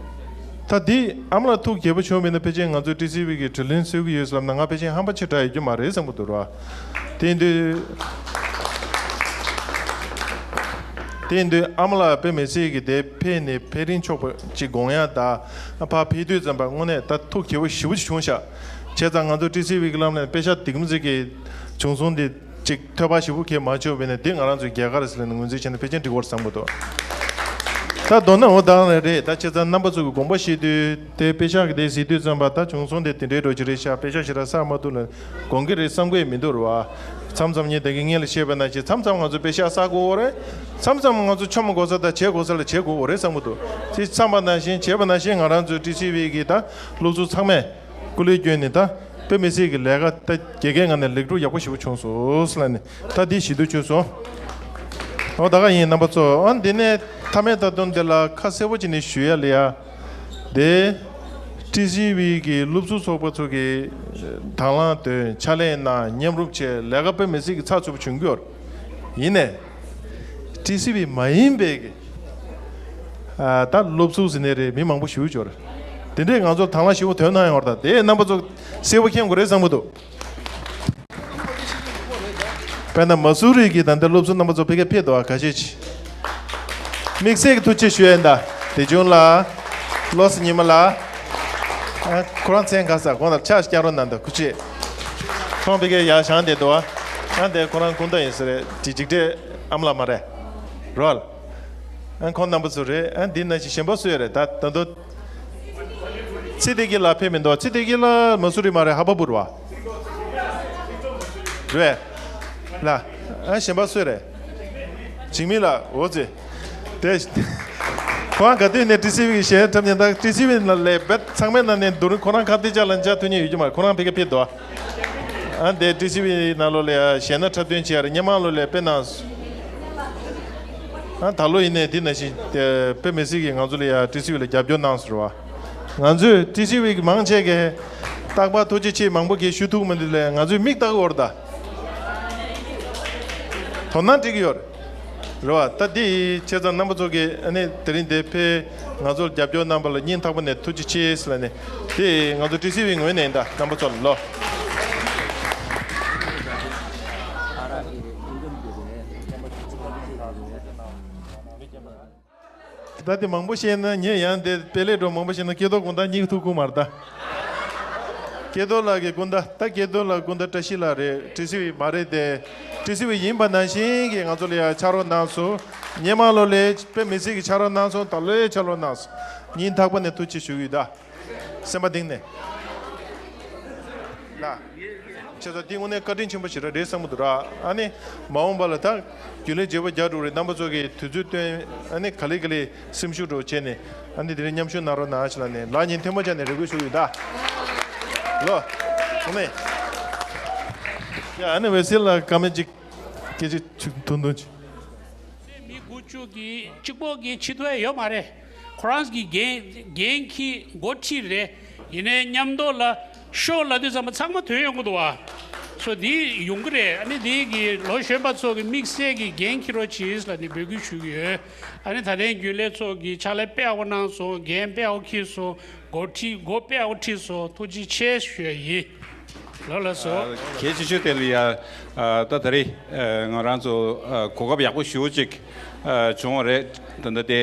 ད་འདི་ཨ་མ་ལགས་ཐུགས་དགྱེས་པོ་བྱུང་བ་ཡིན་ན་ཕལ་ཆེར་ང་ཚོ་ཊི་སི་ཝི་གི་དྲི་ལན་གསོལ་གྱི་ཡོད་ཟེར་ལབ་ན་ང་ཕལ་ཆེར་ཧམ་པ་ཆེ་དྲགས་ཡོད་རྒྱུ་མ་རེད་བསམ་གྱི་འདུག་ར། དེ་ཡིན་དུས་དེ་ཡིན་དུས་ཨ་མ་ལགས་དཔེ་མི་སྲིད་ཀྱི་དེ་ཕེབས་ནས་ཕེབས་རིན་ཆོག་པ་ཅིག་དགོངས་ཡ་ད། ཕར་ཕེབས་དུས་ཙམ་པ་དངོས་གནས་ད་ཐུགས་དགྱེས་པོ་ཞེ་པོ་ཅིག་བྱུང་ཤག་བྱས་ཙང་ང་ཚོ་ཊི་སི་ཝི་གི་ལམ་ནས་པེ་ཤག་འདི་གམ་ཟིག་གི་བྱུང་སོང་འདི། ཅིག་ཐོས་པ་ཞིབ་པོ་གས་མ་བྱུང་བས་ན་འདི་ང་རང་ཚོའི་རྒྱལ་ཁ་རེད་ཟེར་ལབ་ནས་ངོས་འཛིན་བྱས་ན་ཕལ་ཆེར་འགྲིག་གི་རེད་བསམ་གྱི་འདུག་ད་མདོར་ན་འོ་ད་རེད་རེད། ད་བྱས་ཙང་རྣམ་པ་ཚོ་གི་དགོངས་པ་བཞེས་དུས་དེ་པེ་ཤག་གི་དེ་གཟིགས་དུས་ཙམ་པ་ད་བྱུང་སོང་དེ་དེ་འདྲའི་འགྲོ་གི་རེད་ཤག་པེ་ཤག་ཞེ་དྲག་བསགས་མ་ཐུབ་ན་དགོངས་ཀྱི་རེད་བསམ་གྱི་མི་འདུག་རེད་བ། མཚམས་མཚམས་ངས་ད་གིན་སྔོན་ལ་བཤད་པ་ནང་བཞིན་མཚམས་མཚམས་ང་ཚོ་པེ་ཤག་བསགས་དགོས་རེད། མཚམས་མཚམས་ང་ཚོ་ཆོ་མ་དགོས་ས་དང་བྱེད་དགོས་ས་ལ་བྱེད་དགོས་རེད་བསམ་གྱི་འདུག་དེ་མཚམས་པ་ནང་བཞིན་བྱས་པ་ནང་བཞིན་ང་རང་ཚོའི་ཊི་སི་ཝི་གི་ད་སློབ་ཟུར་ཚང་མས་སྐུ་ལས་བསྐྱོན་ནས་ད་དཔེ་མི་སྲིད་ཀྱི་ལས་ཀ་ད་དགེ་རྒན་ངང་ནས་ལེགས་གྲུབ་ཡག་པོ་ཞེ་པོ་བྱུང་སོང་ཟེར་ལབ་ནས་ད་འདི་ཞུ་འདོད་བྱུང་སོང་། འོ་ད་ག་ཡིན་རྣམ་པ་ཚོ། ཨ་འདི་ནས་མཐའ་མའི་ད་དུང་འདི་ལ་ཁ་གསལ་པོ་བྱས་ནས་ཞུ་ཡ་ལ་ཡ། དེ་ཊི་སི་ཝི་གི་སློབ་ཟུར་ཚོགས་པ་ཚོ་གི་དང་བླངས་དོན་ཕྱག་ལས་གནང་མཉམ་རུབ་བྱས་ལས་ཀ་དཔེ་མི་སྲིད་ཀྱི་ཚགས་ཚུད་པོ་བྱུང་གི་ཡོད་རེད། ཡིན་ནས། ཊི་སི་ཝི་མ་ཡིན་པའི་གི་ཨ་ད་སློབ་ཟུར་ཟེར་ནའི་རེད། མི་མང་པོ་ཞེ་པོ་ཅིག་ཡོད་རེད། དེ་འདྲས་ང་ཚོར་དང་བླངས་ཞེ་པོ་དོན་གནང་ཡོད་རེད། ད་དེ་རྣམ་པ་ཚོ་གསལ་པོ་མཁྱེན་དགོས་རེད་བསམ་གྱི་འདུག་དཔེར་ན་མ་སུ་རི་གི་ད་ལྟ་སློབ་ཟུར་རྣམ་པ་ཚོ་ཕ་གིར་ཕེབས་འདུག་ཨ་ཁ་ཤས་ཅིག་དམིགས་བསལ་གྱི་ཐུགས་རྗེ་ཆེ་ཞུ་ཡ་ཡིན། ད་དེ་ཆུང་ལགས། བློ་སེང་ཉི་མ་ལགས། ཨ་ཁོ་རང་མཚན་ག་ས་ཁོང་ལ་ཕྱག་སྐྱབས་རོགས་གནང་དང་། ཐུགས་རྗེ་ཆེ། ཁོང་ཕ་གིར་ཡར་བཞེངས་བསྡད་འདུག་ཨ་དེ་ཁོ་རང་སྐུ་ཟླ་ཡིན་ས་རེད། ཅིག་ཅིག་སྤྲད་ཨ་མ་ལགས་མ་རེད། རོལ། ཨ་ཁོང་རྣམ་པ་ཚོ་རེད། ཨ་འདི་ན་ཞིག་གཞན་པ་སུ་ཡོད་རེད། ད་ད་དུང་ཚེ་བདེ་སྐྱིད་ལགས་ཕེབས་མི་འདུག་ཚེ་བདེ་སྐྱིད་ལགས་མ་སུ་རི་མ་རེད། ཧ་པ་བུར་བ་རེད་ལ། ཨ་གཞན་པ་སུ་རེད། འཇིགས་མེད་ལགས། འོ་ཙི། དེ་ཁོ་རང་ག་དུས་ནས་ཊི་སི་ཝི་གི་ཞལ་འཁྲབ་ཉན་ད། ཊི་སི་ཝི་ནང་ལས་བེད་ཚང་མའི་ནང་ནས་མདོར་ཁོ་རང་ཁ་གཏད་བཅག་ལ་འཇགས་ཐུབ་མཁན་ཡོད་ཀྱི་མ་རེད། ཁོ་རང་ཕ་གིར་ཕེབས་འདུག་ཨ་འདི་ཊི་སི་ཝི་ནང་ལོགས་ལ་ཡ་གཞས་སྣ་འཁྲབ་སྟོན་བྱས་རེད། སྔོན་མ་ལོ་ལ་དཔེ་གནང་སོང་། ཨ་ད་ལོ་ཡིན་ནའི་འདི་ནང་བཞིན་དཔེ་མི་སྲིད་ཀྱི་ང་ཚོ་ལ་ཡ་ཊི་སི་ཝི་ལ་རྒྱབ་སྐྱོར་གནང་སོང་རེད་བ། ང་ཚོས་ཊི་སི་ཝི་གི་མང་ཆེ་གི་རྟག་པར་ཐུགས་རྗེ་ཆེ་མང་པོ་གི་ཞུ་ཐུབ་མི་འདུག་ལས་ང་ཚོས་མིག་ལྟ་གི་ཡོད་རེད་ད། དོ་སྣང་སྤྲད་ཀྱི་ཡོད་རེད། རེད་བ། ད་འདི་བྱས་ཙང་རྣམ་པ་ཚོ་གིས་ཨ་ནི་དེ་རིང་འདིར་ཕེབས་ང་ཚོར་རྒྱབ་སྐྱོར་གནང་བ་ལ་སྙིང་ཐག་པ་ནས་ཐུགས་རྗེ་ཆེ་ཟེར་ལབ་ནས། དེ་ང་ཚོ་ཊི་སི་ཝི་ངོས་ནས་ཡིན་ད། རྣམ་པ་ཚོ་ལ་ལོ། ད་དེ་མང་པོ་བཤད་ན་ངས་ཡང་དེ་དཔེ་ལེགས་འགྲོ་མང་པོ་བཤད་ན་སྐལ་རྡོར་དགོང་དག་སྙིང་ཐུག་ཁུག་མ་རེད་ད། སྐལ་རྡོར་ལགས་ཀྱི་སྐུ་ཟླ། ད་སྐལ་རྡོར་ལགས་སྐུ་ཟླ་བཀྲ་ཤིས་ལགས་རེད། ཊི་སི་ཝི་མ་རེད་དེ། ཊི་སི་ཝི་ཡིན་པ་ནང་བཞིན་གྱི་ང་ཚོ་ལ་ཡང་ཕྱག་རོགས་གནང་སོང་། སྔོན་མ་ལོ་ལས་དཔེ་མི་སྲིད་ཀྱི་ཕྱག་རོགས་གནང་སོང་། ད་ལོའི་ཕྱག་རོགས་གནང་སོང་། སྙིང་ཐག་པ་ནས་ཐུགས་རྗེ་ཆེ་ཞུ་གི་ཡོད་ད། སེམས་པ་གཏིང་ནས་ལ། བྱས་ཙང་འདི་དངོས་གནས་བཀའ་དྲིན་ཆེན་པོ་ཞིག་རེད་བསམ་གྱི་འདུག་ར། ཨ་ནི་མ་འོངས་པ་ལ་ད་རྒྱུན་ལས་བརྗེ་པོ་རྒྱག་འགྲོ་རེད། རྣམ་པ་ཚོ་གིས་དུས་ཚོད་བཏོན། ཨ་ནི་ག་ལེ་ག་ལེ་སེམས་ཤུགས་འགྲོ་བྱས་ནས་ཨ་ནི་དེ་རིང་མཉམ་ཞུགས་གནང་རོགས་གནང་ཞེས་ལབ་ནས་ལག་ཉིན་ཐེངས་མ་བཅར་ནས་རེ་སྐུལ་ཞུ་གི་ཡོད་ད། ལོ། ཚང་མས། ཡ་ཨ་ནི་ཝེ་སི་ལ་བཀའ་མོལ་གཅིག་སྐད་ཆ་ཚིག་ཐུང་ཐུང་ཅིག་མི་དགུ་བཅུ་གི་གཅིག་པོ་གི་ཕྱི་ཐོ་ཡ་ཡོད་མ་རེད། ཁོ་རང་གི་འགན་འགན་འཁྱེར་འགོ་ཁྲིད་རེད། ཡིན་ནའི་མཉམ་དུ་ལ་ཤོག་ལབ་དུས་ཙམ་པ་ཚང་མ་ཐོན་ཡོང་གི་འདུག་བ། ཚོ་འདི་ཡོང་གི་རེད། ཨ་ནི་འདི་གི་ལོ་གཞོན་པ་ཚོ་གི་དམིགས་བསལ་གྱི་འགན་འཁྱེར་རོགས་གྱིས་ལབ་ནས་འབོད་སྐུལ་ཞུ་གི་ཡོད། ཨ་ནི་ད་ལྟའི་རྒྱུན་ལས་ཚོ་གི་ཕྱག་ལས་དཔེ་ཡག་པོ་གནང་སོང་། འགན་དཔེ་ཡག་པོ་འཁྱེར་སོང་། འགོ་ཁྲིད་འགོ་དཔེ་ཡག་པོ་ཁྲིད་སོང་། ཐུགས་རྗེ་ཆེ་ཞུ་ཡ་ཡིན། ལགས་ལགས་སོ། གལ་ཆེ་ཤོས་དེ་ལ་ཡ། ད་ད་རེས་ང་རང་ཚོ་གོ་སྐབས་ཡག་པོ་ཞེ་པོ་ཅིག་བྱུང་བ་རེད། ད་ལྟ་དེ་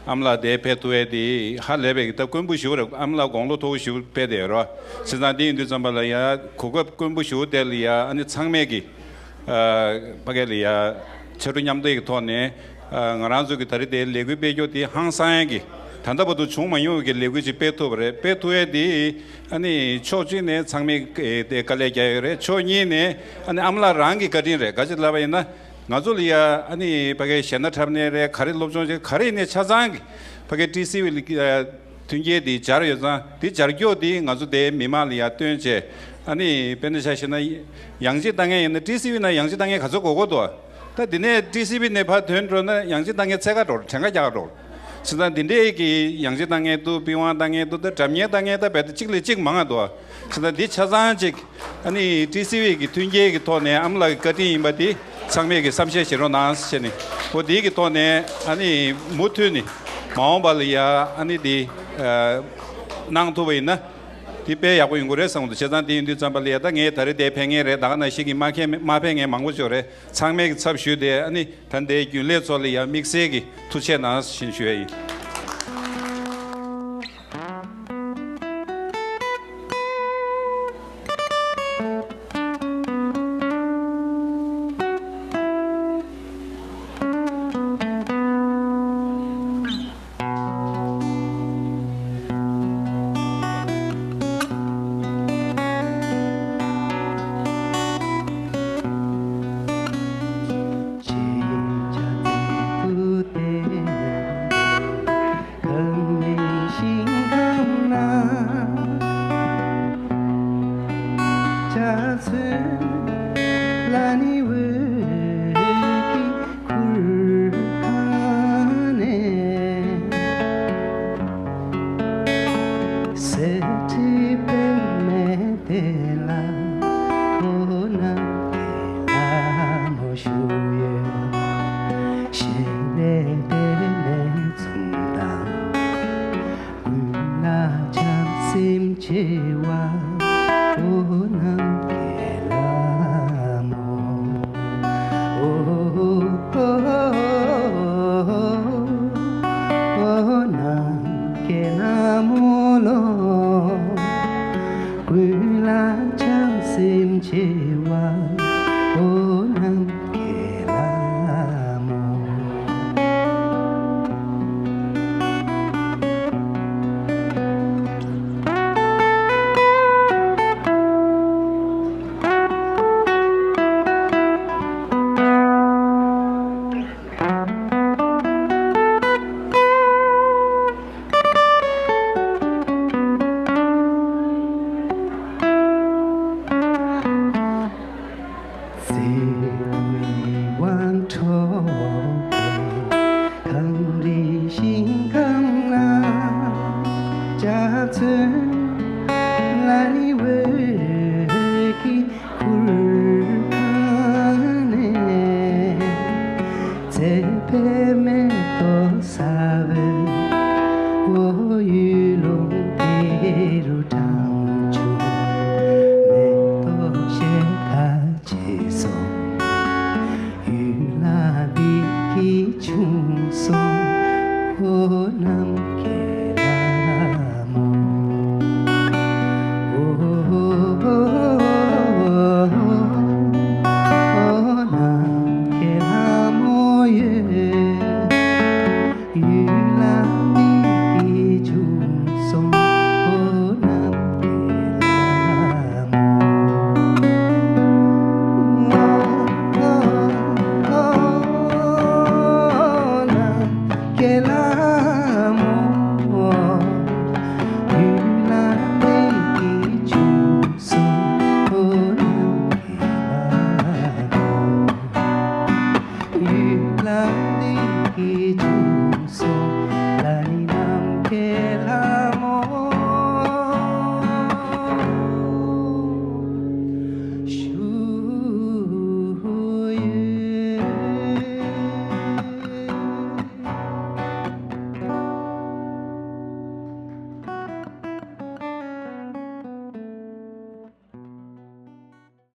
ཨ་མ་ལགས་དེ་ཕེབས་ཐུབ་ཡས་དེ་ཧ་ལས་པའི་ད་དཀོན་པོ་ཞེ་པོ་རེད། ཨ་མ་ལགས་དགུང་ལོ་མཐོ་པོ་ཞེ་པོ་ཕེབས་བསྡད་ཡོད་རེད་བ། བྱས་ཙང་དེ་ཡིན་དུས་ཙམ་པ་ལ་ཡ་གོ་སྐབས་དཀོན་པོ་ཞེ་པོ་དེ་ལ་ཡ་ཨ་ནི་ཚང་མས་ཀྱི་ཕ་གི་ལ་ཡ་ཕྱར་གྲུ་མཉམ་འདེགས་ཀྱི་ཐོག་ནས་ང་རང་ཚོ་གི་ད་རེས་དེ་ལས་འགུལ་སྤེལ་རྒྱུ་དེ་ཧང་སང་ཡས་ཀྱི་ད་ལྟ་བར་དུ་བྱུང་མ་མྱོང་བའི་གི་ལས་འགུལ་ཅིག་སྤེལ་ཐུབ་པ་རེད། སྤེལ་ཐུབ་ཡས་དེ་ཨ་ནི་ཕྱོགས་གཅིག་ནས་ཚང་མས་དེ་དཀའ་ལས་རྒྱག་ཡོད་རེད། ཕྱོགས་གཉིས་ནས་ཨ་ནི་ཨ་མ་ལགས་རང་གི་བཀའ་དྲིན་རེད། ག་ཅི་ལབ་པ་ཡིན་ན། ང་ཚོ་ལ་ཡ་ཨ་ནི་ཕ་གི་གཞས་སྣ་འཁྲབ་ནས་རེད། ག་རེ་སློབ་སྦྱོང་བྱེད་ག་རེ་ཡིན་ནའི་ཆ་ཚང་གི་ཕ་གི་ཊི་སི་ཝི་ལ་ཡ་མཐུན་རྐྱེན་དེ་སྦྱར་ཡོད་ཙང་དེ་སྦྱར་རྒྱུ་དེ་ང་ཚོ་དེ་མི་མང་ལ་ཡ་སྟོན་བྱས། ཨ་ནི་དཔེར་ན་ཆ་བཞག་ན་ཡང་ཅིན་ལྟ་མཁན་ཡིན་ན་ཊི་སི་ཝི་ནང་ཡང་ཅིན་ལྟ་མཁན་ག་ཚོད་དགོས་དགོས་འདུག་ད་དེ་ནས་ཊི་སི་ཝི་ནས་ཕར་ཐོན་འགྲོ་ན་ཡང་ཅིན་ལྟ་མཁན་ཚད་ཁ་འགྲོ་གྲངས་ཀ་རྒྱག་འགྲོ། བྱས་ཙང་དེ་འདྲའི་གི་ཡང་ཅིན་ལྟ་མཁན་འདུག་པི་ཝང་ལྟ་མཁན་འདུག་ད་སྒྲ་སྙན་ལྟ་མཁན་ད་རྦད་དེ་གཅིག་ལས་གཅིག་མང་ང་འདུག་བྱས་ཙང་འདི་ཆ་ཚང་གཅིག་ཨ་ནི་ཊི་སི་ཝི་གི་མཐུན་རྐྱེན་གྱི་ཐོག་ནས་ཨ་མ་ལགས་ཀྱི་བཀའ་དྲིན་ཡིན་པ་དེ་ཚང་མས་ཀྱི་བསམ་ཤེས་བྱེད་རོགས་གནང་ཟེར་ནས། འོ་དེའི་གི་ཐོག་ནས་ཨ་ནི་མུ་མཐུད་ནས་མ་འོངས་པ་ལ་ཡ་ཨ་ནི་དེ་གནང་ཐུབ་པ་ཡིན་ན་དེ་དཔེ་ཡག་པོ་ཡོང་གི་རེད་བསམ་གི་འདུག་བྱས་ཙང་དེ་ཡིན་དུས་ཙམ་པ་ལ་ཡ་ད་ངས་ད་རེས་དེ་ཕེབས་མཁན་རེད། ད་ག་ནང་བཞིན་གྱི་མ་ཕེབས་མ་ཕེབས་མཁན་མང་པོ་ཅིག་ཡོད་རེད། ཚང་མས་ཀྱི་ཚབ་ཞུས་ཏེ་ཨ་ནི་ད་ལྟའི་རྒྱུན་ལས་ཚོ་ལ་ཡ་དམིགས་བསལ་གྱི་ཐུགས་རྗེ་གནང་ཞེས་ཞུ་ཡ་ཡིན།